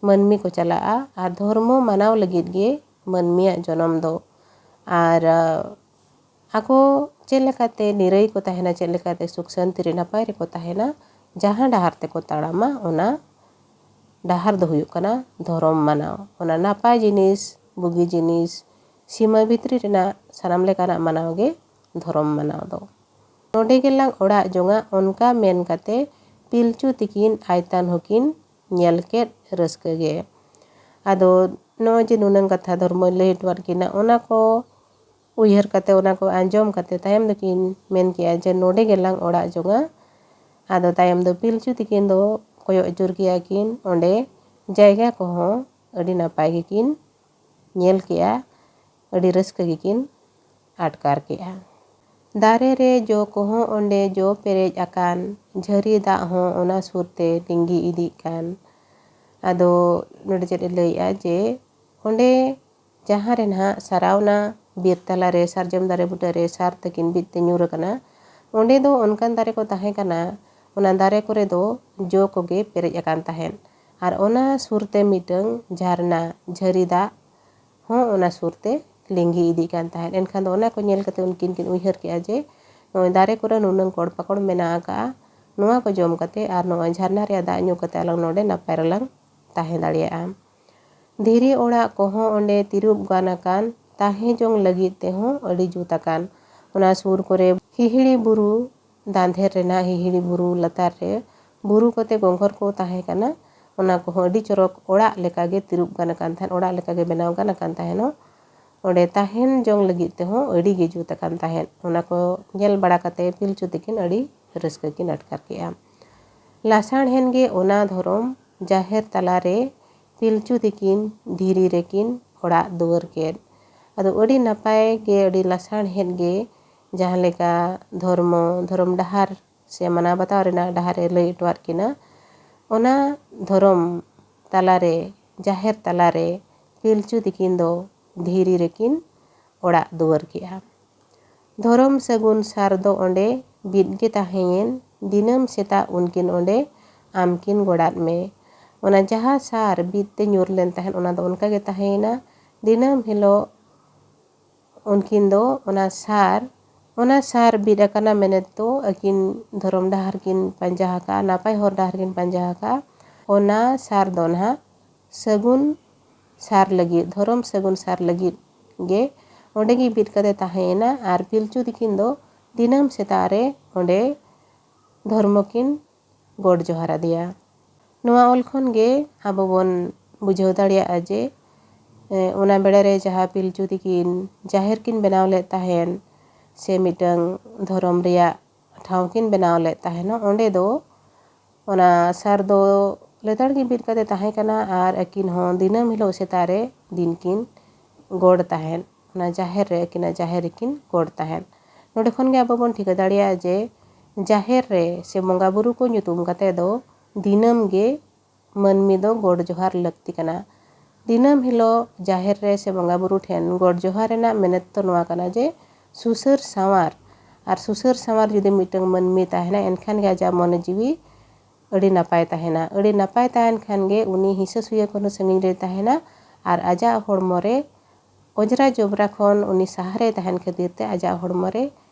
ᱢᱟᱹᱱᱢᱤ ᱠᱚ ᱪᱟᱞᱟᱜᱼᱟ, ᱟᱨ ᱫᱷᱚᱨᱢᱚ ᱢᱟᱱᱟᱣ ᱞᱟᱹᱜᱤᱫ ᱜᱮ ᱢᱟᱹᱱᱢᱤᱭᱟᱜ ᱡᱚᱱᱚᱢ ᱫᱚ᱾ ᱟᱨ, ᱟᱠᱚ ᱪᱮᱫ ᱞᱮᱠᱟᱛᱮ ᱱᱤᱨᱟᱹᱭ ᱠᱚ ᱛᱟᱦᱮᱱᱟ, ᱪᱮᱫ ᱞᱮᱠᱟᱛᱮ ᱥᱩᱠ ᱥᱟᱱᱛᱤ ᱨᱮ ᱱᱟᱯᱟᱭ ᱨᱮᱠᱚ ᱛᱟᱦᱮᱱᱟ, ᱡᱟᱦᱟᱸ ᱰᱟᱦᱟᱨ ᱛᱮᱠᱚ ᱛᱟᱲᱟᱢᱟ, ᱚᱱᱟ ᱰᱟᱦᱟᱨ ᱫᱚ ᱦᱩᱭᱩᱜ ᱠᱟᱱᱟ ᱫᱷᱚᱨᱚᱢ ᱢᱟᱱᱟᱣ᱾ ᱚᱱᱟ ᱱᱟᱯᱟᱭ ᱡᱤᱱᱤᱥ, ᱵᱩᱜᱤ ᱡᱤᱱᱤᱥ, ᱥᱤᱢᱟᱹ ᱵᱷᱤᱛᱨᱤ ᱨᱮᱱᱟᱜ ᱥᱟᱱᱟᱢ ᱞᱮᱠᱟᱱᱟᱜ ᱢᱟᱱᱟᱣ ᱜᱮ ᱫᱷᱚᱨᱚᱢ ᱢᱟᱱᱟᱣ ᱫᱚ᱾ ᱱᱚᱰᱮ ᱜᱮᱞᱟᱝ ᱚᱲᱟᱜ ᱡᱚᱝᱟ, ᱚᱱᱠᱟ ᱢᱮᱱ ᱠᱟᱛᱮ ᱯᱤᱞᱪᱩ ᱛᱤᱠᱤᱱ ᱟᱭᱛᱟᱱ ᱦᱚᱸᱠᱤᱱ ᱧᱮᱞ ᱠᱮᱫ ᱨᱟᱹᱥᱠᱟᱹ ᱜᱮ᱾ ᱟᱫᱚ ᱱᱚᱜᱼᱚᱭ ᱡᱮ ᱱᱩᱱᱟᱹᱝ ᱠᱟᱛᱷᱟ ᱫᱷᱚᱨᱢᱚᱭ ᱞᱟᱹᱭ ᱦᱚᱴᱚᱣᱟᱫ ᱠᱤᱱᱟ, ᱚᱱᱟ ᱠᱚ ᱩᱭᱦᱟᱹᱨ ᱠᱟᱛᱮ, ᱚᱱᱟ ᱠᱚ ᱟᱸᱡᱚᱢ ᱠᱟᱛᱮ ᱛᱟᱭᱚᱢ ᱫᱚᱠᱤᱱ ᱢᱮᱱ ᱠᱮᱜᱼᱟ ᱡᱮ, "ᱱᱚᱰᱮ ᱜᱮᱞᱟᱝ ᱚᱲᱟᱜ ᱡᱚᱝᱟ᱾" ᱟᱫᱚ ᱛᱟᱭᱚᱢ ᱫᱚ ᱯᱤᱞᱪᱩ ᱛᱤᱠᱤᱱ ᱫᱚ ᱠᱚᱭᱚᱜ ᱟᱹᱪᱩᱨ ᱠᱮᱜᱼᱟ ᱠᱤᱱ ᱚᱸᱰᱮ, ᱡᱟᱭᱜᱟ ᱠᱚᱦᱚᱸ ᱟᱹᱰᱤ ᱱᱟᱯᱟᱭ ᱜᱮᱠᱤᱱ ᱧᱮᱞ ᱠᱮᱜᱼᱟ, ᱟᱹᱰᱤ ᱨᱟᱹᱥᱠᱟᱹ ᱜᱮᱠᱤᱱ ᱟᱴᱠᱟᱨ ᱠᱮᱜᱼᱟ᱾ ᱫᱟᱨᱮ ᱨᱮ ᱡᱚ ᱠᱚᱦᱚᱸ ᱚᱸᱰᱮ ᱡᱚ ᱯᱮᱨᱮᱡ ᱟᱠᱟᱱ, ᱡᱷᱟᱹᱨᱤ ᱫᱟᱜ ᱦᱚᱸ ᱚᱱᱟ ᱥᱩᱨ ᱛᱮ ᱞᱤᱸᱜᱤ ᱤᱫᱤᱜ ᱠᱟᱱ᱾ ᱟᱫᱚ ᱱᱚᱰᱮ ᱪᱮᱫ ᱮ ᱞᱟᱹᱭᱮᱜᱼᱟ ᱡᱮ ᱚᱸᱰᱮ ᱡᱟᱦᱟᱸ ᱨᱮ ᱱᱟᱦᱟᱜ ᱥᱟᱨᱟᱣᱱᱟ ᱵᱤᱨ ᱛᱟᱞᱟ ᱨᱮ ᱥᱟᱨᱡᱚᱢ ᱫᱟᱨᱮ ᱵᱩᱴᱟᱹ ᱨᱮ ᱥᱟᱨ ᱛᱟᱹᱠᱤᱱ ᱵᱤᱫ ᱛᱮ ᱧᱩᱨ ᱟᱠᱟᱱᱟ, ᱚᱸᱰᱮ ᱫᱚ ᱚᱱᱠᱟᱱ ᱫᱟᱨᱮ ᱠᱚ ᱛᱟᱦᱮᱸ ᱠᱟᱱᱟ, ᱚᱱᱟ ᱫᱟᱨᱮ ᱠᱚᱨᱮ ᱫᱚ ᱡᱚ ᱠᱚᱜᱮ ᱯᱮᱨᱮᱡ ᱟᱠᱟᱱ ᱛᱟᱦᱮᱸᱫ᱾ ᱟᱨ ᱚᱱᱟ ᱥᱩᱨ ᱛᱮ ᱢᱤᱫᱴᱟᱹᱝ ᱡᱷᱟᱨᱱᱟ, ᱡᱷᱟᱹᱨᱤ ᱫᱟᱜ ᱦᱚᱸ ᱚᱱᱟ ᱥᱩᱨ ᱛᱮ ᱞᱤᱸᱜᱤ ᱤᱫᱤᱜ ᱠᱟᱱ ᱛᱟᱦᱮᱸᱫ᱾ ᱮᱱᱠᱷᱟᱱ ᱫᱚ ᱚᱱᱟ ᱠᱚ ᱧᱮᱞ ᱠᱟᱛᱮ ᱩᱱᱠᱤᱱ ᱠᱤᱱ ᱩᱭᱦᱟᱹᱨ ᱠᱮᱜᱼᱟ ᱡᱮ ᱱᱚᱜᱼᱚᱭ ᱫᱟᱨᱮ ᱠᱚᱨᱮ ᱱᱩᱱᱟᱹᱝ ᱠᱚᱲ ᱯᱟᱠᱚᱲ ᱢᱮᱱᱟᱜ ᱟᱠᱟᱜᱼᱟ, ᱱᱚᱣᱟ ᱠᱚ ᱡᱚᱢ ᱠᱟᱛᱮ ᱟᱨ ᱱᱚᱜᱼᱚᱭ ᱡᱷᱟᱨᱱᱟ ᱨᱮᱭᱟᱜ ᱫᱟᱜ ᱧᱩ ᱠᱟᱛᱮ ᱟᱞᱟᱝ ᱱᱚᱰᱮ ᱱᱟᱯᱟᱭ ᱨᱮᱞᱟᱝ ᱛᱟᱦᱮᱸ ᱫᱟᱲᱮᱭᱟᱜᱼᱟ᱾ ᱫᱷᱤᱨᱤ ᱚᱲᱟᱜ ᱠᱚᱦᱚᱸ ᱚᱸᱰᱮ ᱛᱤᱨᱩᱯ ᱜᱟᱱ ᱟᱠᱟᱱ, ᱛᱟᱦᱮᱸ ᱡᱚᱝ ᱞᱟᱹᱜᱤᱫ ᱛᱮᱦᱚᱸ ᱟᱹᱰᱤ ᱡᱩᱛ ᱟᱠᱟᱱ᱾ ᱚᱱᱟ ᱥᱩᱨ ᱠᱚᱨᱮ ᱦᱤᱦᱤᱲᱤ ᱵᱩᱨᱩ, ᱫᱟᱸᱫᱷᱮᱨ ᱨᱮᱱᱟᱜ ᱦᱤᱦᱤᱲᱤ ᱵᱩᱨᱩ ᱞᱟᱛᱟᱨ ᱨᱮ ᱵᱩᱨᱩ ᱠᱚᱛᱮ ᱜᱚᱸᱜᱷᱚᱨ ᱠᱚ ᱛᱟᱦᱮᱸ ᱠᱟᱱᱟ᱾ ᱚᱱᱟ ᱠᱚᱦᱚᱸ ᱟᱹᱰᱤ ᱪᱚᱨᱚᱠ ᱚᱲᱟᱜ ᱞᱮᱠᱟᱜᱮ ᱛᱤᱨᱩᱯ ᱜᱟᱱ ᱟᱠᱟᱱ ᱛᱟᱦᱮᱸᱫ, ᱚᱲᱟᱜ ᱞᱮᱠᱟᱜᱮ ᱵᱮᱱᱟᱣ ᱜᱟᱱ ᱟᱠᱟᱱ ᱛᱟᱦᱮᱱᱚᱜ᱾ ᱚᱸᱰᱮ ᱛᱟᱦᱮᱱ ᱡᱚᱝ ᱞᱟᱹᱜᱤᱫ ᱛᱮᱦᱚᱸ ᱟᱹᱰᱤ ᱜᱮ ᱡᱩᱛ ᱟᱠᱟᱱ ᱛᱟᱦᱮᱸᱫ᱾ ᱚᱱᱟ ᱠᱚ ᱧᱮᱞ ᱵᱟᱲᱟ ᱠᱟᱛᱮ ᱯᱤᱞᱪᱩ ᱛᱤᱠᱤᱱ ᱟᱹᱰᱤ ᱨᱟᱹᱥᱠᱟᱹ ᱠᱤᱱ ᱟᱴᱠᱟᱨ ᱠᱮᱜᱼᱟ᱾ ᱞᱟᱥᱟᱬᱦᱮᱫ ᱜᱮ ᱚᱱᱟ ᱫᱷᱚᱨᱚᱢ ᱡᱟᱦᱮᱨ ᱛᱟᱞᱟᱨᱮ ᱯᱤᱞᱪᱩ ᱛᱤᱠᱤᱱ ᱫᱷᱤᱨᱤ ᱨᱮᱠᱤᱱ ᱚᱲᱟᱜ ᱫᱩᱣᱟᱹᱨ ᱠᱮᱫ᱾ ᱟᱫᱚ ᱟᱹᱰᱤ ᱱᱟᱯᱟᱭ ᱜᱮ, ᱟᱹᱰᱤ ᱞᱟᱥᱟᱲᱦᱮᱫ ᱜᱮ, ᱡᱟᱦᱟᱸ ᱞᱮᱠᱟ ᱫᱷᱚᱨᱢᱚ, ᱫᱷᱚᱨᱚᱢ ᱰᱟᱦᱟᱨ ᱥᱮ ᱢᱟᱱᱟᱣ ᱵᱟᱛᱟᱣ ᱨᱮᱱᱟᱜ ᱰᱟᱦᱟᱨ ᱮ ᱞᱟᱹᱭ ᱦᱚᱴᱚᱣᱟᱫ ᱠᱤᱱᱟ, ᱚᱱᱟ ᱫᱷᱚᱨᱚᱢ ᱛᱟᱞᱟᱨᱮ, ᱡᱟᱦᱮᱨ ᱛᱟᱞᱟᱨᱮ ᱯᱤᱞᱪᱩ ᱛᱤᱠᱤᱱ ᱫᱚ ᱫᱷᱤᱨᱤ ᱨᱮᱠᱤᱱ ᱚᱲᱟᱜ ᱫᱩᱣᱟᱹᱨ ᱠᱮᱜᱼᱟ᱾ ᱫᱷᱚᱨᱚᱢ ᱥᱟᱹᱜᱩᱱ ᱥᱟᱨ ᱫᱚ ᱚᱸᱰᱮ ᱵᱤᱫ ᱜᱮ ᱛᱟᱦᱮᱸᱭᱮᱱ᱾ ᱫᱤᱱᱟᱹᱢ ᱥᱮᱛᱟᱜ ᱩᱱᱠᱤᱱ ᱚᱸᱰᱮ ᱟᱢᱠᱤᱱ ᱜᱚᱰᱟᱜ ᱢᱮ᱾ ᱚᱱᱟ ᱡᱟᱦᱟᱸ ᱥᱟᱨ ᱵᱤᱫ ᱛᱮ ᱧᱩᱨ ᱞᱮᱱ ᱛᱟᱦᱮᱸᱫ, ᱚᱱᱟ ᱫᱚ ᱚᱱᱠᱟ ᱜᱮ ᱛᱟᱦᱮᱸᱭᱮᱱᱟ᱾ ᱫᱤᱱᱟᱹᱢ ᱦᱤᱞᱳᱜ ᱩᱱᱠᱤᱱ ᱫᱚ ᱚᱱᱟ ᱥᱟᱨ, ᱚᱱᱟ ᱥᱟᱨ ᱵᱤᱫ ᱟᱠᱟᱱᱟ ᱢᱮᱱᱮᱛ ᱫᱚ ᱟᱹᱠᱤᱱ ᱫᱷᱚᱨᱚᱢ ᱰᱟᱦᱟᱨ ᱠᱤᱱ ᱯᱟᱸᱡᱟ ᱟᱠᱟᱫᱼᱟ, ᱱᱟᱯᱟᱭ ᱦᱚᱨ ᱰᱟᱦᱟᱨ ᱠᱤᱱ ᱯᱟᱸᱡᱟ ᱟᱠᱟᱫᱼᱟ᱾ ᱚᱱᱟ ᱥᱟᱨ ᱫᱚ ᱱᱟᱦᱟᱜ ᱥᱟᱹᱜᱩᱱ ᱥᱟᱨ ᱞᱟᱹᱜᱤᱫ, ᱫᱷᱚᱨᱚᱢ ᱥᱟᱹᱜᱩᱱ ᱥᱟᱨ ᱞᱟᱹᱜᱤᱫ ᱜᱮ ᱚᱸᱰᱮ ᱜᱮ ᱵᱤᱫ ᱠᱟᱛᱮ ᱛᱟᱦᱮᱸᱭᱮᱱᱟ᱾ ᱟᱨ ᱯᱤᱞᱪᱩ ᱛᱤᱠᱤᱱ ᱫᱚ ᱫᱤᱱᱟᱹᱢ ᱥᱮᱛᱟᱜ ᱨᱮ ᱚᱸᱰᱮ ᱫᱷᱚᱨᱢᱚ ᱠᱤᱱ ᱜᱚᱰ ᱡᱚᱦᱟᱨ ᱟᱫᱮᱭᱟ᱾ ᱱᱚᱣᱟ ᱚᱞ ᱠᱷᱚᱱ ᱜᱮ ᱟᱵᱚ ᱵᱚᱱ ᱵᱩᱡᱷᱟᱹᱣ ᱫᱟᱲᱮᱭᱟᱜᱼᱟ ᱡᱮ, ᱮ, ᱚᱱᱟ ᱵᱮᱲᱟ ᱨᱮ ᱡᱟᱦᱟᱸ ᱯᱤᱞᱪᱩ ᱛᱤᱠᱤᱱ ᱡᱟᱦᱮᱨ ᱠᱤᱱ ᱵᱮᱱᱟᱣ ᱞᱮᱫ ᱛᱟᱦᱮᱸᱱ, ᱥᱮ ᱢᱤᱫᱴᱟᱝ ᱫᱷᱚᱨᱚᱢ ᱨᱮᱭᱟᱜ ᱴᱷᱟᱶ ᱠᱤᱱ ᱵᱮᱱᱟᱣ ᱞᱮᱫ ᱛᱟᱦᱮᱱᱟ, ᱚᱸᱰᱮ ᱫᱚ ᱚᱱᱟ ᱥᱟᱨ ᱫᱚ ᱞᱮᱛᱟᱲ ᱜᱮ ᱵᱤᱫ ᱠᱟᱛᱮ ᱛᱟᱦᱮᱸ ᱠᱟᱱᱟ᱾ ᱟᱨ ᱟᱹᱠᱤᱱ ᱦᱚᱸ ᱫᱤᱱᱟᱹᱢ ᱦᱤᱞᱳᱜ ᱥᱮᱛᱟᱜ ᱨᱮ ᱫᱤᱱ ᱠᱤᱱ ᱜᱚᱰ ᱛᱟᱦᱮᱸᱫ, ᱚᱱᱟ ᱡᱟᱦᱮᱨ ᱨᱮ, ᱟᱹᱠᱤᱱᱟᱜ ᱡᱟᱦᱮᱨ ᱨᱮᱠᱤᱱ ᱜᱚᱰ ᱛᱟᱦᱮᱸᱫ᱾ ᱱᱚᱰᱮ ᱠᱷᱚᱱ ᱜᱮ ᱟᱵᱚ ᱵᱚᱱ ᱴᱷᱤᱠᱟᱹ ᱫᱟᱲᱮᱭᱟᱜᱼᱟ ᱡᱮ ᱡᱟᱦᱮᱨ ᱨᱮ ᱥᱮ ᱵᱚᱸᱜᱟ ᱵᱩᱨᱩ ᱠᱚ ᱧᱩᱛᱩᱢ ᱠᱟᱛᱮ ᱫᱚ ᱫᱤᱱᱟᱹᱢ ᱜᱮ ᱢᱟᱹᱱᱢᱤ ᱫᱚ ᱜᱚᱰ ᱡᱚᱦᱟᱨ ᱞᱟᱹᱠᱛᱤ ᱠᱟᱱᱟ᱾ ᱫᱤᱱᱟᱹᱢ ᱦᱤᱞᱳᱜ ᱡᱟᱦᱮᱨ ᱨᱮ ᱥᱮ ᱵᱚᱸᱜᱟ ᱵᱩᱨᱩ ᱴᱷᱮᱱ ᱜᱚᱰ ᱡᱚᱦᱟᱨ ᱨᱮᱱᱟᱜ ᱢᱮᱱᱮᱛ ᱫᱚ ᱱᱚᱣᱟ ᱠᱟᱱᱟ ᱡᱮ ᱥᱩᱥᱟᱹᱨ ᱥᱟᱶᱟᱨ, ᱟᱨ ᱥᱩᱥᱟᱹᱨ ᱥᱟᱶᱟᱨ ᱡᱩᱫᱤ ᱢᱤᱫᱴᱟᱝ ᱢᱟᱹᱱᱢᱤ ᱛᱟᱦᱮᱱᱟ, ᱮᱱᱠᱷᱟᱱ ᱜᱮ ᱟᱡᱟᱜ ᱢᱚᱱᱮ ᱡᱤᱣᱤ ᱟᱹᱰᱤ ᱱᱟᱯᱟᱭ ᱛᱟᱦᱮᱱᱟ᱾ ᱟᱹᱰᱤ ᱱᱟᱯᱟᱭ ᱛᱟᱦᱮᱱ ᱠᱷᱟᱱ ᱜᱮ ᱩᱱᱤ ᱦᱤᱸᱥᱟᱹ ᱥᱩᱭᱟᱹ ᱠᱷᱚᱱ ᱦᱚᱸ ᱥᱟᱺᱜᱤᱧ ᱨᱮ ᱛᱟᱦᱮᱱᱟ᱾ ᱟᱨ ᱟᱡᱟᱜ ᱦᱚᱲᱢᱚ ᱨᱮ ᱚᱸᱡᱽᱨᱟ ᱡᱚᱵᱽᱨᱟ ᱠᱷᱚᱱ ᱩᱱᱤ ᱥᱟᱦᱟ ᱨᱮ ᱛᱟᱦᱮᱱ ᱠᱷᱟᱹᱛᱤᱨ ᱛᱮ ᱟᱡᱟᱜ ᱦᱚᱲᱢᱚ ᱨᱮ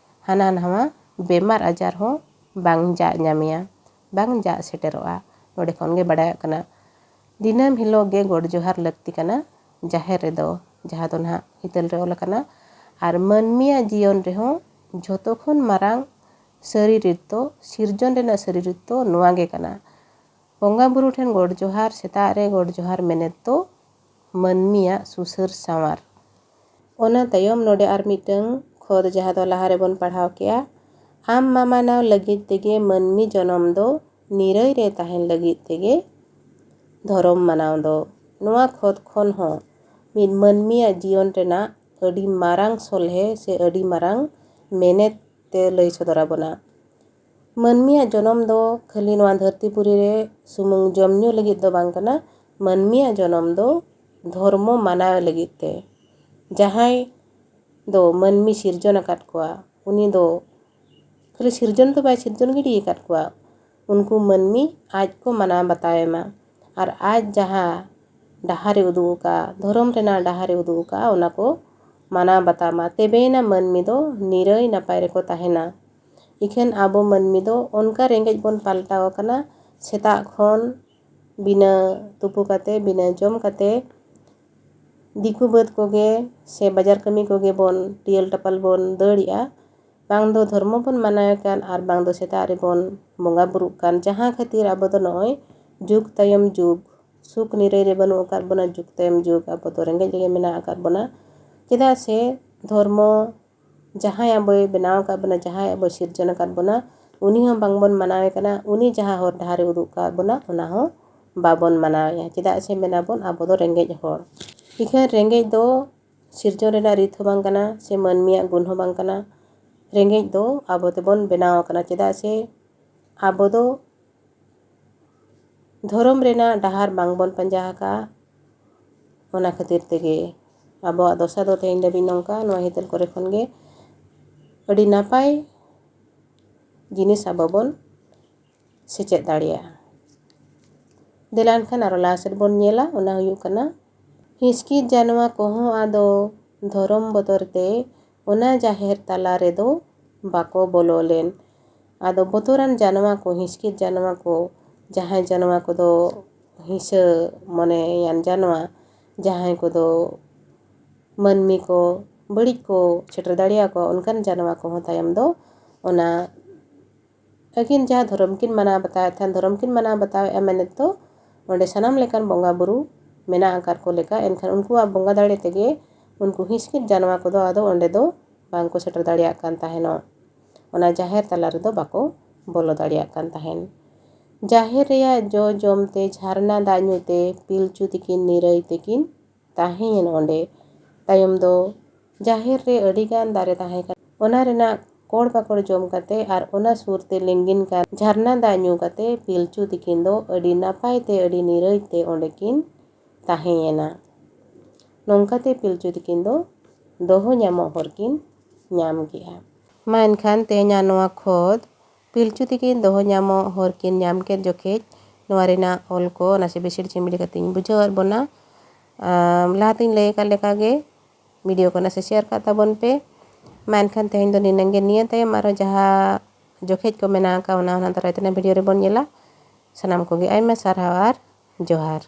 ᱦᱟᱱᱟ ᱱᱟᱣᱟ ᱵᱮᱢᱟᱨ ᱟᱡᱟᱨ ᱦᱚᱸ ᱵᱟᱝ ᱡᱟᱜ ᱧᱟᱢᱮᱭᱟ, ᱵᱟᱝ ᱡᱟᱜ ᱥᱮᱴᱮᱨᱚᱜᱼᱟ᱾ ᱱᱚᱰᱮ ᱠᱷᱚᱱ ᱜᱮ ᱵᱟᱰᱟᱭᱚᱜ ᱠᱟᱱᱟ, ᱫᱤᱱᱟᱹᱢ ᱦᱤᱞᱳᱜ ᱜᱮ ᱜᱚᱰ ᱡᱚᱦᱟᱨ ᱞᱟᱹᱠᱛᱤ ᱠᱟᱱᱟ ᱡᱟᱦᱮᱨ ᱨᱮᱫᱚ, ᱡᱟᱦᱟᱸ ᱫᱚ ᱱᱟᱦᱟᱜ ᱦᱤᱛᱟᱹᱞ ᱨᱮ ᱚᱞ ᱟᱠᱟᱱᱟ᱾ ᱟᱨ ᱢᱟᱹᱱᱢᱤᱭᱟᱜ ᱡᱤᱭᱚᱱ ᱨᱮᱦᱚᱸ ᱡᱷᱚᱛᱚ ᱠᱷᱚᱱ ᱢᱟᱨᱟᱝ ᱥᱟᱹᱨᱤ ᱨᱤᱛ ᱫᱚ, ᱥᱤᱨᱡᱚᱱ ᱨᱮᱱᱟᱜ ᱥᱟᱹᱨᱤ ᱨᱤᱛ ᱫᱚ ᱱᱚᱣᱟ ᱜᱮ ᱠᱟᱱᱟ᱾ ᱵᱚᱸᱜᱟ ᱵᱩᱨᱩ ᱴᱷᱮᱱ ᱜᱚᱰ ᱡᱚᱦᱟᱨ, ᱥᱮᱛᱟᱜ ᱨᱮ ᱜᱚᱰ ᱡᱚᱦᱟᱨ ᱢᱮᱱᱮᱛ ᱫᱚ ᱢᱟᱹᱱᱢᱤᱭᱟᱜ ᱥᱩᱥᱟᱹᱨ ᱥᱟᱶᱟᱨ᱾ ᱚᱱᱟ ᱛᱟᱭᱚᱢ ᱱᱚᱰᱮ ᱟᱨ ᱢᱤᱫᱴᱟᱝ ᱠᱷᱚᱫ, ᱡᱟᱦᱟᱸ ᱫᱚ ᱞᱟᱦᱟ ᱨᱮᱵᱚᱱ ᱯᱟᱲᱦᱟᱣ ᱠᱮᱜᱼᱟ, ᱟᱢ ᱢᱟᱢᱟᱱᱟᱣ ᱞᱟᱹᱜᱤᱫ ᱛᱮᱜᱮ ᱢᱟᱹᱱᱢᱤ ᱡᱚᱱᱚᱢ ᱫᱚ, ᱱᱤᱨᱟᱹᱭ ᱨᱮ ᱛᱟᱦᱮᱱ ᱞᱟᱹᱜᱤᱫ ᱛᱮᱜᱮ ᱫᱷᱚᱨᱚᱢ ᱢᱟᱱᱟᱣ ᱫᱚ ᱱᱚᱣᱟ ᱠᱷᱚᱛ ᱠᱷᱚᱱ ᱦᱚᱸ ᱢᱤᱫ ᱢᱟᱹᱱᱢᱤᱭᱟᱜ ᱡᱤᱭᱚᱱ ᱨᱮᱱᱟᱜ ᱟᱹᱰᱤ ᱢᱟᱨᱟᱝ ᱥᱚᱞᱦᱮ ᱥᱮ ᱟᱹᱰᱤ ᱢᱟᱨᱟᱝ ᱢᱮᱱᱮᱛ ᱛᱮ ᱞᱟᱹᱭ ᱥᱚᱫᱚᱨ ᱟᱵᱚᱱᱟ᱾ ᱢᱟᱹᱱᱢᱤᱭᱟᱜ ᱡᱚᱱᱚᱢ ᱫᱚ ᱠᱷᱟᱹᱞᱤ ᱱᱚᱣᱟ ᱫᱷᱟᱹᱨᱛᱤ ᱯᱩᱨᱤ ᱨᱮ ᱥᱩᱢᱩᱝ ᱡᱚᱢ ᱧᱩ ᱞᱟᱹᱜᱤᱫ ᱫᱚ ᱵᱟᱝ ᱠᱟᱱᱟ᱾ ᱢᱟᱹᱱᱢᱤᱭᱟᱜ ᱡᱚᱱᱚᱢ ᱫᱚ ᱫᱷᱚᱨᱢᱚ ᱢᱟᱱᱟᱣ ᱞᱟᱹᱜᱤᱫ ᱛᱮ᱾ ᱡᱟᱦᱟᱸᱭ ᱫᱚ ᱢᱟᱹᱱᱢᱤ ᱥᱤᱨᱡᱚᱱ ᱟᱠᱟᱫ ᱠᱚᱣᱟ, ᱩᱱᱤ ᱫᱚ ᱠᱷᱟᱹᱞᱤ ᱥᱤᱨᱡᱚᱱ ᱫᱚ ᱵᱟᱭ ᱥᱤᱨᱡᱚᱱ ᱜᱤᱰᱤ ᱟᱠᱟᱫ ᱠᱚᱣᱟ, ᱩᱱᱠᱩ ᱢᱟᱹᱱᱢᱤ ᱟᱡ ᱠᱚ ᱢᱟᱱᱟᱣ ᱵᱟᱛᱟᱣ ᱮ ᱢᱟ᱾ ᱟᱨ ᱟᱡ ᱡᱟᱦᱟᱸ ᱰᱟᱦᱟᱨᱮ ᱩᱫᱩᱜ ᱟᱠᱟᱫᱼᱟ, ᱫᱷᱚᱨᱚᱢ ᱨᱮᱱᱟᱜ ᱰᱟᱦᱟᱨᱮ ᱩᱫᱩᱜ ᱟᱠᱟᱫᱼᱟ, ᱚᱱᱟ ᱠᱚ ᱢᱟᱱᱟᱣ ᱵᱟᱛᱟᱣ ᱢᱟ᱾ ᱛᱚᱵᱮᱭᱮᱱᱟ ᱢᱟᱹᱱᱢᱤ ᱫᱚ ᱱᱤᱨᱟᱹᱭ ᱱᱟᱯᱟᱭ ᱨᱮᱠᱚ ᱛᱟᱦᱮᱱᱟ᱾ ᱤᱠᱷᱟᱹᱱ ᱟᱵᱚ ᱢᱟᱹᱱᱢᱤ ᱫᱚ ᱚᱱᱠᱟ ᱨᱮᱸᱜᱮᱡ ᱵᱚᱱ ᱯᱟᱞᱴᱟᱣ ᱟᱠᱟᱱᱟ, ᱥᱮᱛᱟᱜ ᱠᱷᱚᱱ ᱵᱤᱱᱟᱹ ᱛᱩᱯᱩ ᱠᱟᱛᱮ, ᱵᱤᱱᱟᱹ ᱡᱚᱢ ᱠᱟᱛᱮ, ᱫᱤᱠᱩ ᱵᱟᱹᱫᱽ ᱠᱚᱜᱮ ᱥᱮ ᱵᱟᱡᱟᱨ ᱠᱟᱹᱢᱤ ᱠᱚᱜᱮ ᱵᱚᱱ ᱴᱤᱭᱟᱹᱞ ᱴᱟᱯᱟᱞ ᱵᱚᱱ ᱫᱟᱹᱲᱮᱜᱼᱟ᱾ ᱵᱟᱝ ᱫᱚ ᱫᱷᱚᱨᱢᱚ ᱵᱚᱱ ᱢᱟᱱᱟᱣᱮ ᱠᱟᱱ, ᱟᱨ ᱵᱟᱝ ᱫᱚ ᱥᱮᱛᱟᱜ ᱨᱮᱵᱚᱱ ᱵᱚᱸᱜᱟ ᱵᱩᱨᱩᱜ ᱠᱟᱱ, ᱡᱟᱦᱟᱸ ᱠᱷᱟᱹᱛᱤᱨ ᱟᱵᱚ ᱫᱚ ᱱᱚᱜᱼᱚᱭ ᱡᱩᱜᱽ ᱛᱟᱭᱚᱢ ᱡᱩᱜᱽ, ᱥᱩᱠ ᱱᱤᱨᱟᱹᱭ ᱨᱮ ᱵᱟᱹᱱᱩᱜ ᱟᱠᱟᱫ ᱵᱚᱱᱟ᱾ ᱡᱩᱜᱽ ᱛᱟᱭᱚᱢ ᱡᱩᱜᱽ ᱟᱵᱚ ᱫᱚ ᱨᱮᱸᱜᱮᱡ ᱨᱮᱜᱮ ᱢᱮᱱᱟᱜ ᱟᱠᱟᱫ ᱵᱚᱱᱟ᱾ ᱪᱮᱫᱟᱜ ᱥᱮ ᱫᱷᱚᱨᱢᱚ ᱡᱟᱦᱟᱸᱭ ᱟᱵᱚᱭ ᱵᱮᱱᱟᱣ ᱟᱠᱟᱫ ᱵᱚᱱᱟ, ᱡᱟᱦᱟᱸᱭ ᱟᱵᱚᱭ ᱥᱤᱨᱡᱚᱱ ᱟᱠᱟᱫ ᱵᱚᱱᱟ, ᱩᱱᱤ ᱦᱚᱸ ᱵᱟᱝᱵᱚᱱ ᱢᱟᱱᱟᱣᱮ ᱠᱟᱱᱟ᱾ ᱩᱱᱤ ᱡᱟᱦᱟᱸ ᱦᱚᱨ ᱰᱟᱦᱟᱨᱮ ᱩᱫᱩᱜ ᱟᱠᱟᱫ ᱵᱚᱱᱟ, ᱚᱱᱟ ᱦᱚᱸ ᱵᱟᱵᱚᱱ ᱢᱟᱱᱟᱣᱮᱜᱼᱟ᱾ ᱪᱮᱫᱟᱜ ᱥᱮ ᱢᱮᱱᱟᱵᱚᱱ ᱟᱵᱚ ᱫᱚ ᱨᱮᱸᱜᱮᱡ ᱦᱚᱲ᱾ ᱤᱠᱷᱟᱹᱱ ᱨᱮᱸᱜᱮᱡ ᱫᱚ ᱥᱤᱨᱡᱚᱱ ᱨᱮᱱᱟᱜ ᱨᱤᱛ ᱦᱚᱸ ᱵᱟᱝ ᱠᱟᱱᱟ, ᱥᱮ ᱢᱟᱹᱱᱢᱤᱭᱟᱜ ᱜᱩᱱ ᱦᱚᱸ ᱵᱟᱝ ᱠᱟᱱᱟ᱾ ᱨᱮᱸᱜᱮᱡ ᱫᱚ ᱟᱵᱚ ᱛᱮᱵᱚᱱ ᱵᱮᱱᱟᱣ ᱟᱠᱟᱱᱟ᱾ ᱪᱮᱫᱟᱜ ᱥᱮ ᱟᱵᱚ ᱫᱚ ᱫᱷᱚᱨᱚᱢ ᱨᱮᱱᱟᱜ ᱰᱟᱦᱟᱨ ᱵᱟᱝᱵᱚᱱ ᱯᱟᱸᱡᱟ ᱟᱠᱟᱫᱼᱟ᱾ ᱚᱱᱟ ᱠᱷᱟᱹᱛᱤᱨ ᱛᱮᱜᱮ ᱟᱵᱚᱣᱟᱜ ᱫᱚᱥᱟ ᱫᱚ ᱛᱮᱦᱮᱧ ᱫᱷᱟᱹᱵᱤᱡ ᱱᱚᱝᱠᱟ᱾ ᱱᱚᱣᱟ ᱦᱤᱛᱟᱹᱞ ᱠᱚᱨᱮ ᱠᱷᱚᱱ ᱜᱮ ᱟᱹᱰᱤ ᱱᱟᱯᱟᱭ ᱡᱤᱱᱤᱥ ᱟᱵᱚ ᱵᱚᱱ ᱥᱮᱪᱮᱫ ᱫᱟᱲᱮᱭᱟᱜᱼᱟ᱾ ᱫᱮᱞᱟ ᱮᱱᱠᱷᱟᱱ ᱟᱨᱚ ᱞᱟᱦᱟ ᱥᱮᱫ ᱵᱚᱱ ᱧᱮᱞᱟ, ᱚᱱᱟ ᱦᱩᱭᱩᱜ ᱠᱟᱱᱟ, ᱦᱤᱸᱥᱠᱤᱛ ᱡᱟᱱᱣᱟ ᱠᱚᱦᱚᱸ ᱟᱫᱚ ᱫᱷᱚᱨᱚᱢ ᱵᱚᱛᱚᱨ ᱛᱮ ᱚᱱᱟ ᱡᱟᱦᱮᱨ ᱛᱟᱞᱟ ᱨᱮᱫᱚ ᱵᱟᱠᱚ ᱵᱚᱞᱚ ᱞᱮᱱ᱾ ᱟᱫᱚ ᱵᱚᱛᱚᱨᱟᱱ ᱡᱟᱱᱣᱟ ᱠᱚ, ᱦᱤᱸᱥᱠᱤᱛ ᱡᱟᱱᱣᱟ ᱠᱚ, ᱡᱟᱦᱟᱸᱭ ᱡᱟᱱᱣᱟ ᱠᱚᱫᱚ ᱦᱤᱸᱥᱟᱹ ᱢᱚᱱᱮᱭᱟᱱ ᱡᱟᱱᱣᱟ, ᱡᱟᱦᱟᱸᱭ ᱠᱚᱫᱚ ᱢᱟᱹᱱᱢᱤ ᱠᱚ ᱵᱟᱹᱲᱤᱡ ᱠᱚ ᱥᱮᱴᱮᱨ ᱫᱟᱲᱮᱭᱟᱠᱚᱣᱟ, ᱚᱱᱠᱟᱱ ᱡᱟᱱᱣᱟ ᱠᱚᱦᱚᱸ ᱛᱟᱭᱚᱢ ᱫᱚ ᱚᱱᱟ ᱟᱹᱠᱤᱱ ᱡᱟᱦᱟᱸ ᱫᱷᱚᱨᱚᱢ ᱠᱤᱱ ᱢᱟᱱᱟᱣ ᱵᱟᱛᱟᱣᱮᱫ ᱛᱟᱦᱮᱸᱱ, ᱫᱷᱚᱨᱚᱢ ᱠᱤᱱ ᱢᱟᱱᱟᱣ ᱵᱟᱛᱟᱣᱮᱫᱼᱟ ᱢᱮᱱᱮᱫ ᱫᱚ ᱚᱸᱰᱮ ᱥᱟᱱᱟᱢ ᱞᱮᱠᱟᱱ ᱵᱚᱸᱜᱟ ᱵᱩᱨᱩ ᱢᱮᱱᱟᱜ ᱟᱠᱟᱫ ᱠᱚ ᱞᱮᱠᱟ᱾ ᱮᱱᱠᱷᱟᱱ ᱩᱱᱠᱩᱣᱟᱜ ᱵᱚᱸᱜᱟ ᱫᱟᱲᱮ ᱛᱮᱜᱮ ᱩᱱᱠᱩ ᱦᱤᱸᱥᱠᱤᱛ ᱡᱟᱱᱣᱟ ᱠᱚᱫᱚ ᱟᱫᱚ ᱚᱸᱰᱮ ᱫᱚ ᱵᱟᱝ ᱠᱚ ᱥᱮᱴᱮᱨ ᱫᱟᱲᱮᱭᱟᱜ ᱠᱟᱱ ᱛᱟᱦᱮᱱᱚᱜ᱾ ᱚᱱᱟ ᱡᱟᱦᱮᱨ ᱛᱟᱞᱟ ᱨᱮᱫᱚ ᱵᱟᱠᱚ ᱵᱚᱞᱚ ᱫᱟᱲᱮᱭᱟᱜ ᱠᱟᱱ ᱛᱟᱦᱮᱱ᱾ ᱡᱟᱦᱮᱨ ᱨᱮᱭᱟᱜ ᱡᱚ ᱡᱚᱢ ᱛᱮ, ᱡᱷᱟᱨᱱᱟ ᱫᱟᱜ ᱧᱩ ᱛᱮ ᱯᱤᱞᱪᱩ ᱛᱤᱠᱤᱱ ᱱᱤᱨᱟᱹᱭ ᱛᱮᱠᱤᱱ ᱛᱟᱦᱮᱸᱭᱮᱱ ᱚᱸᱰᱮ᱾ ᱛᱟᱭᱚᱢ ᱫᱚ ᱡᱟᱦᱮᱨ ᱨᱮ ᱟᱹᱰᱤ ᱜᱟᱱ ᱫᱟᱨᱮ ᱛᱟᱦᱮᱸ ᱠᱟᱱᱟ᱾ ᱚᱱᱟ ᱨᱮᱱᱟᱜ ᱠᱚᱲ ᱯᱟᱠᱚᱲ ᱡᱚᱢ ᱠᱟᱛᱮ ᱟᱨ ᱚᱱᱟ ᱥᱩᱨ ᱛᱮ ᱞᱤᱸᱜᱤᱱ ᱠᱟᱱ ᱡᱷᱟᱨᱱᱟ ᱫᱟᱜ ᱧᱩ ᱠᱟᱛᱮ ᱯᱤᱞᱪᱩ ᱛᱤᱠᱤᱱ ᱫᱚ ᱟᱹᱰᱤ ᱱᱟᱯᱟᱭ ᱛᱮ, ᱟᱹᱰᱤ ᱱᱤᱨᱟᱹᱭ ᱛᱮ ᱚᱸᱰᱮ ᱠᱤᱱ ᱛᱟᱦᱮᱸᱭᱮᱱᱟ᱾ ᱱᱚᱝᱠᱟᱛᱮ ᱯᱤᱞᱪᱩ ᱛᱤᱠᱤᱱ ᱫᱚ ᱫᱚᱦᱚ ᱧᱟᱢᱚᱜ ᱦᱚᱨ ᱠᱤᱱ ᱧᱟᱢ ᱠᱮᱜᱼᱟ᱾ ᱢᱟ ᱮᱱᱠᱷᱟᱱ ᱛᱮᱦᱮᱧᱟᱜ ᱱᱚᱣᱟ ᱠᱷᱚᱛ ᱯᱤᱞᱪᱩ ᱛᱤᱠᱤᱱ ᱫᱚᱦᱚ ᱧᱟᱢᱚᱜ ᱦᱚᱨ ᱠᱤᱱ ᱧᱟᱢ ᱠᱮᱫ ᱡᱚᱠᱷᱮᱡ ᱱᱚᱣᱟ ᱨᱮᱱᱟᱜ ᱚᱞ ᱠᱚ ᱱᱟᱥᱮ ᱵᱤᱥᱤᱲ ᱪᱤᱢᱤᱲ ᱠᱟᱛᱮᱧ ᱵᱩᱡᱷᱟᱹᱣ ᱟᱫ ᱵᱚᱱᱟ᱾ ᱟᱢ, ᱞᱟᱦᱟᱛᱮᱧ ᱞᱟᱹᱭ ᱟᱠᱟᱫ ᱞᱮᱠᱟᱜᱮ video ᱠᱚ ᱱᱟᱥᱮ share ᱠᱟᱜ ᱛᱟᱵᱚᱱ ᱯᱮ᱾ ᱢᱟ ᱮᱱᱠᱷᱟᱱ ᱛᱮᱦᱮᱧ ᱫᱚ ᱱᱤᱱᱟᱹᱝ ᱜᱮ᱾ ᱱᱤᱭᱟᱹ ᱛᱟᱭᱚᱢ ᱟᱨᱦᱚᱸ ᱡᱟᱦᱟᱸ ᱡᱚᱠᱷᱮᱡ ᱠᱚ ᱢᱮᱱᱟᱜ ᱟᱠᱟᱫ, ᱚᱱᱟ ᱦᱚᱸ ᱱᱟᱦᱟᱜ ᱫᱟᱨᱟᱭ ᱛᱮᱱᱟᱜ video ᱨᱮᱵᱚᱱ ᱧᱮᱞᱟ᱾ ᱥᱟᱱᱟᱢ ᱠᱚᱜᱮ ᱟᱭᱢᱟ ᱥᱟᱨᱦᱟᱣ ᱟᱨ ᱡᱚᱦᱟᱨ᱾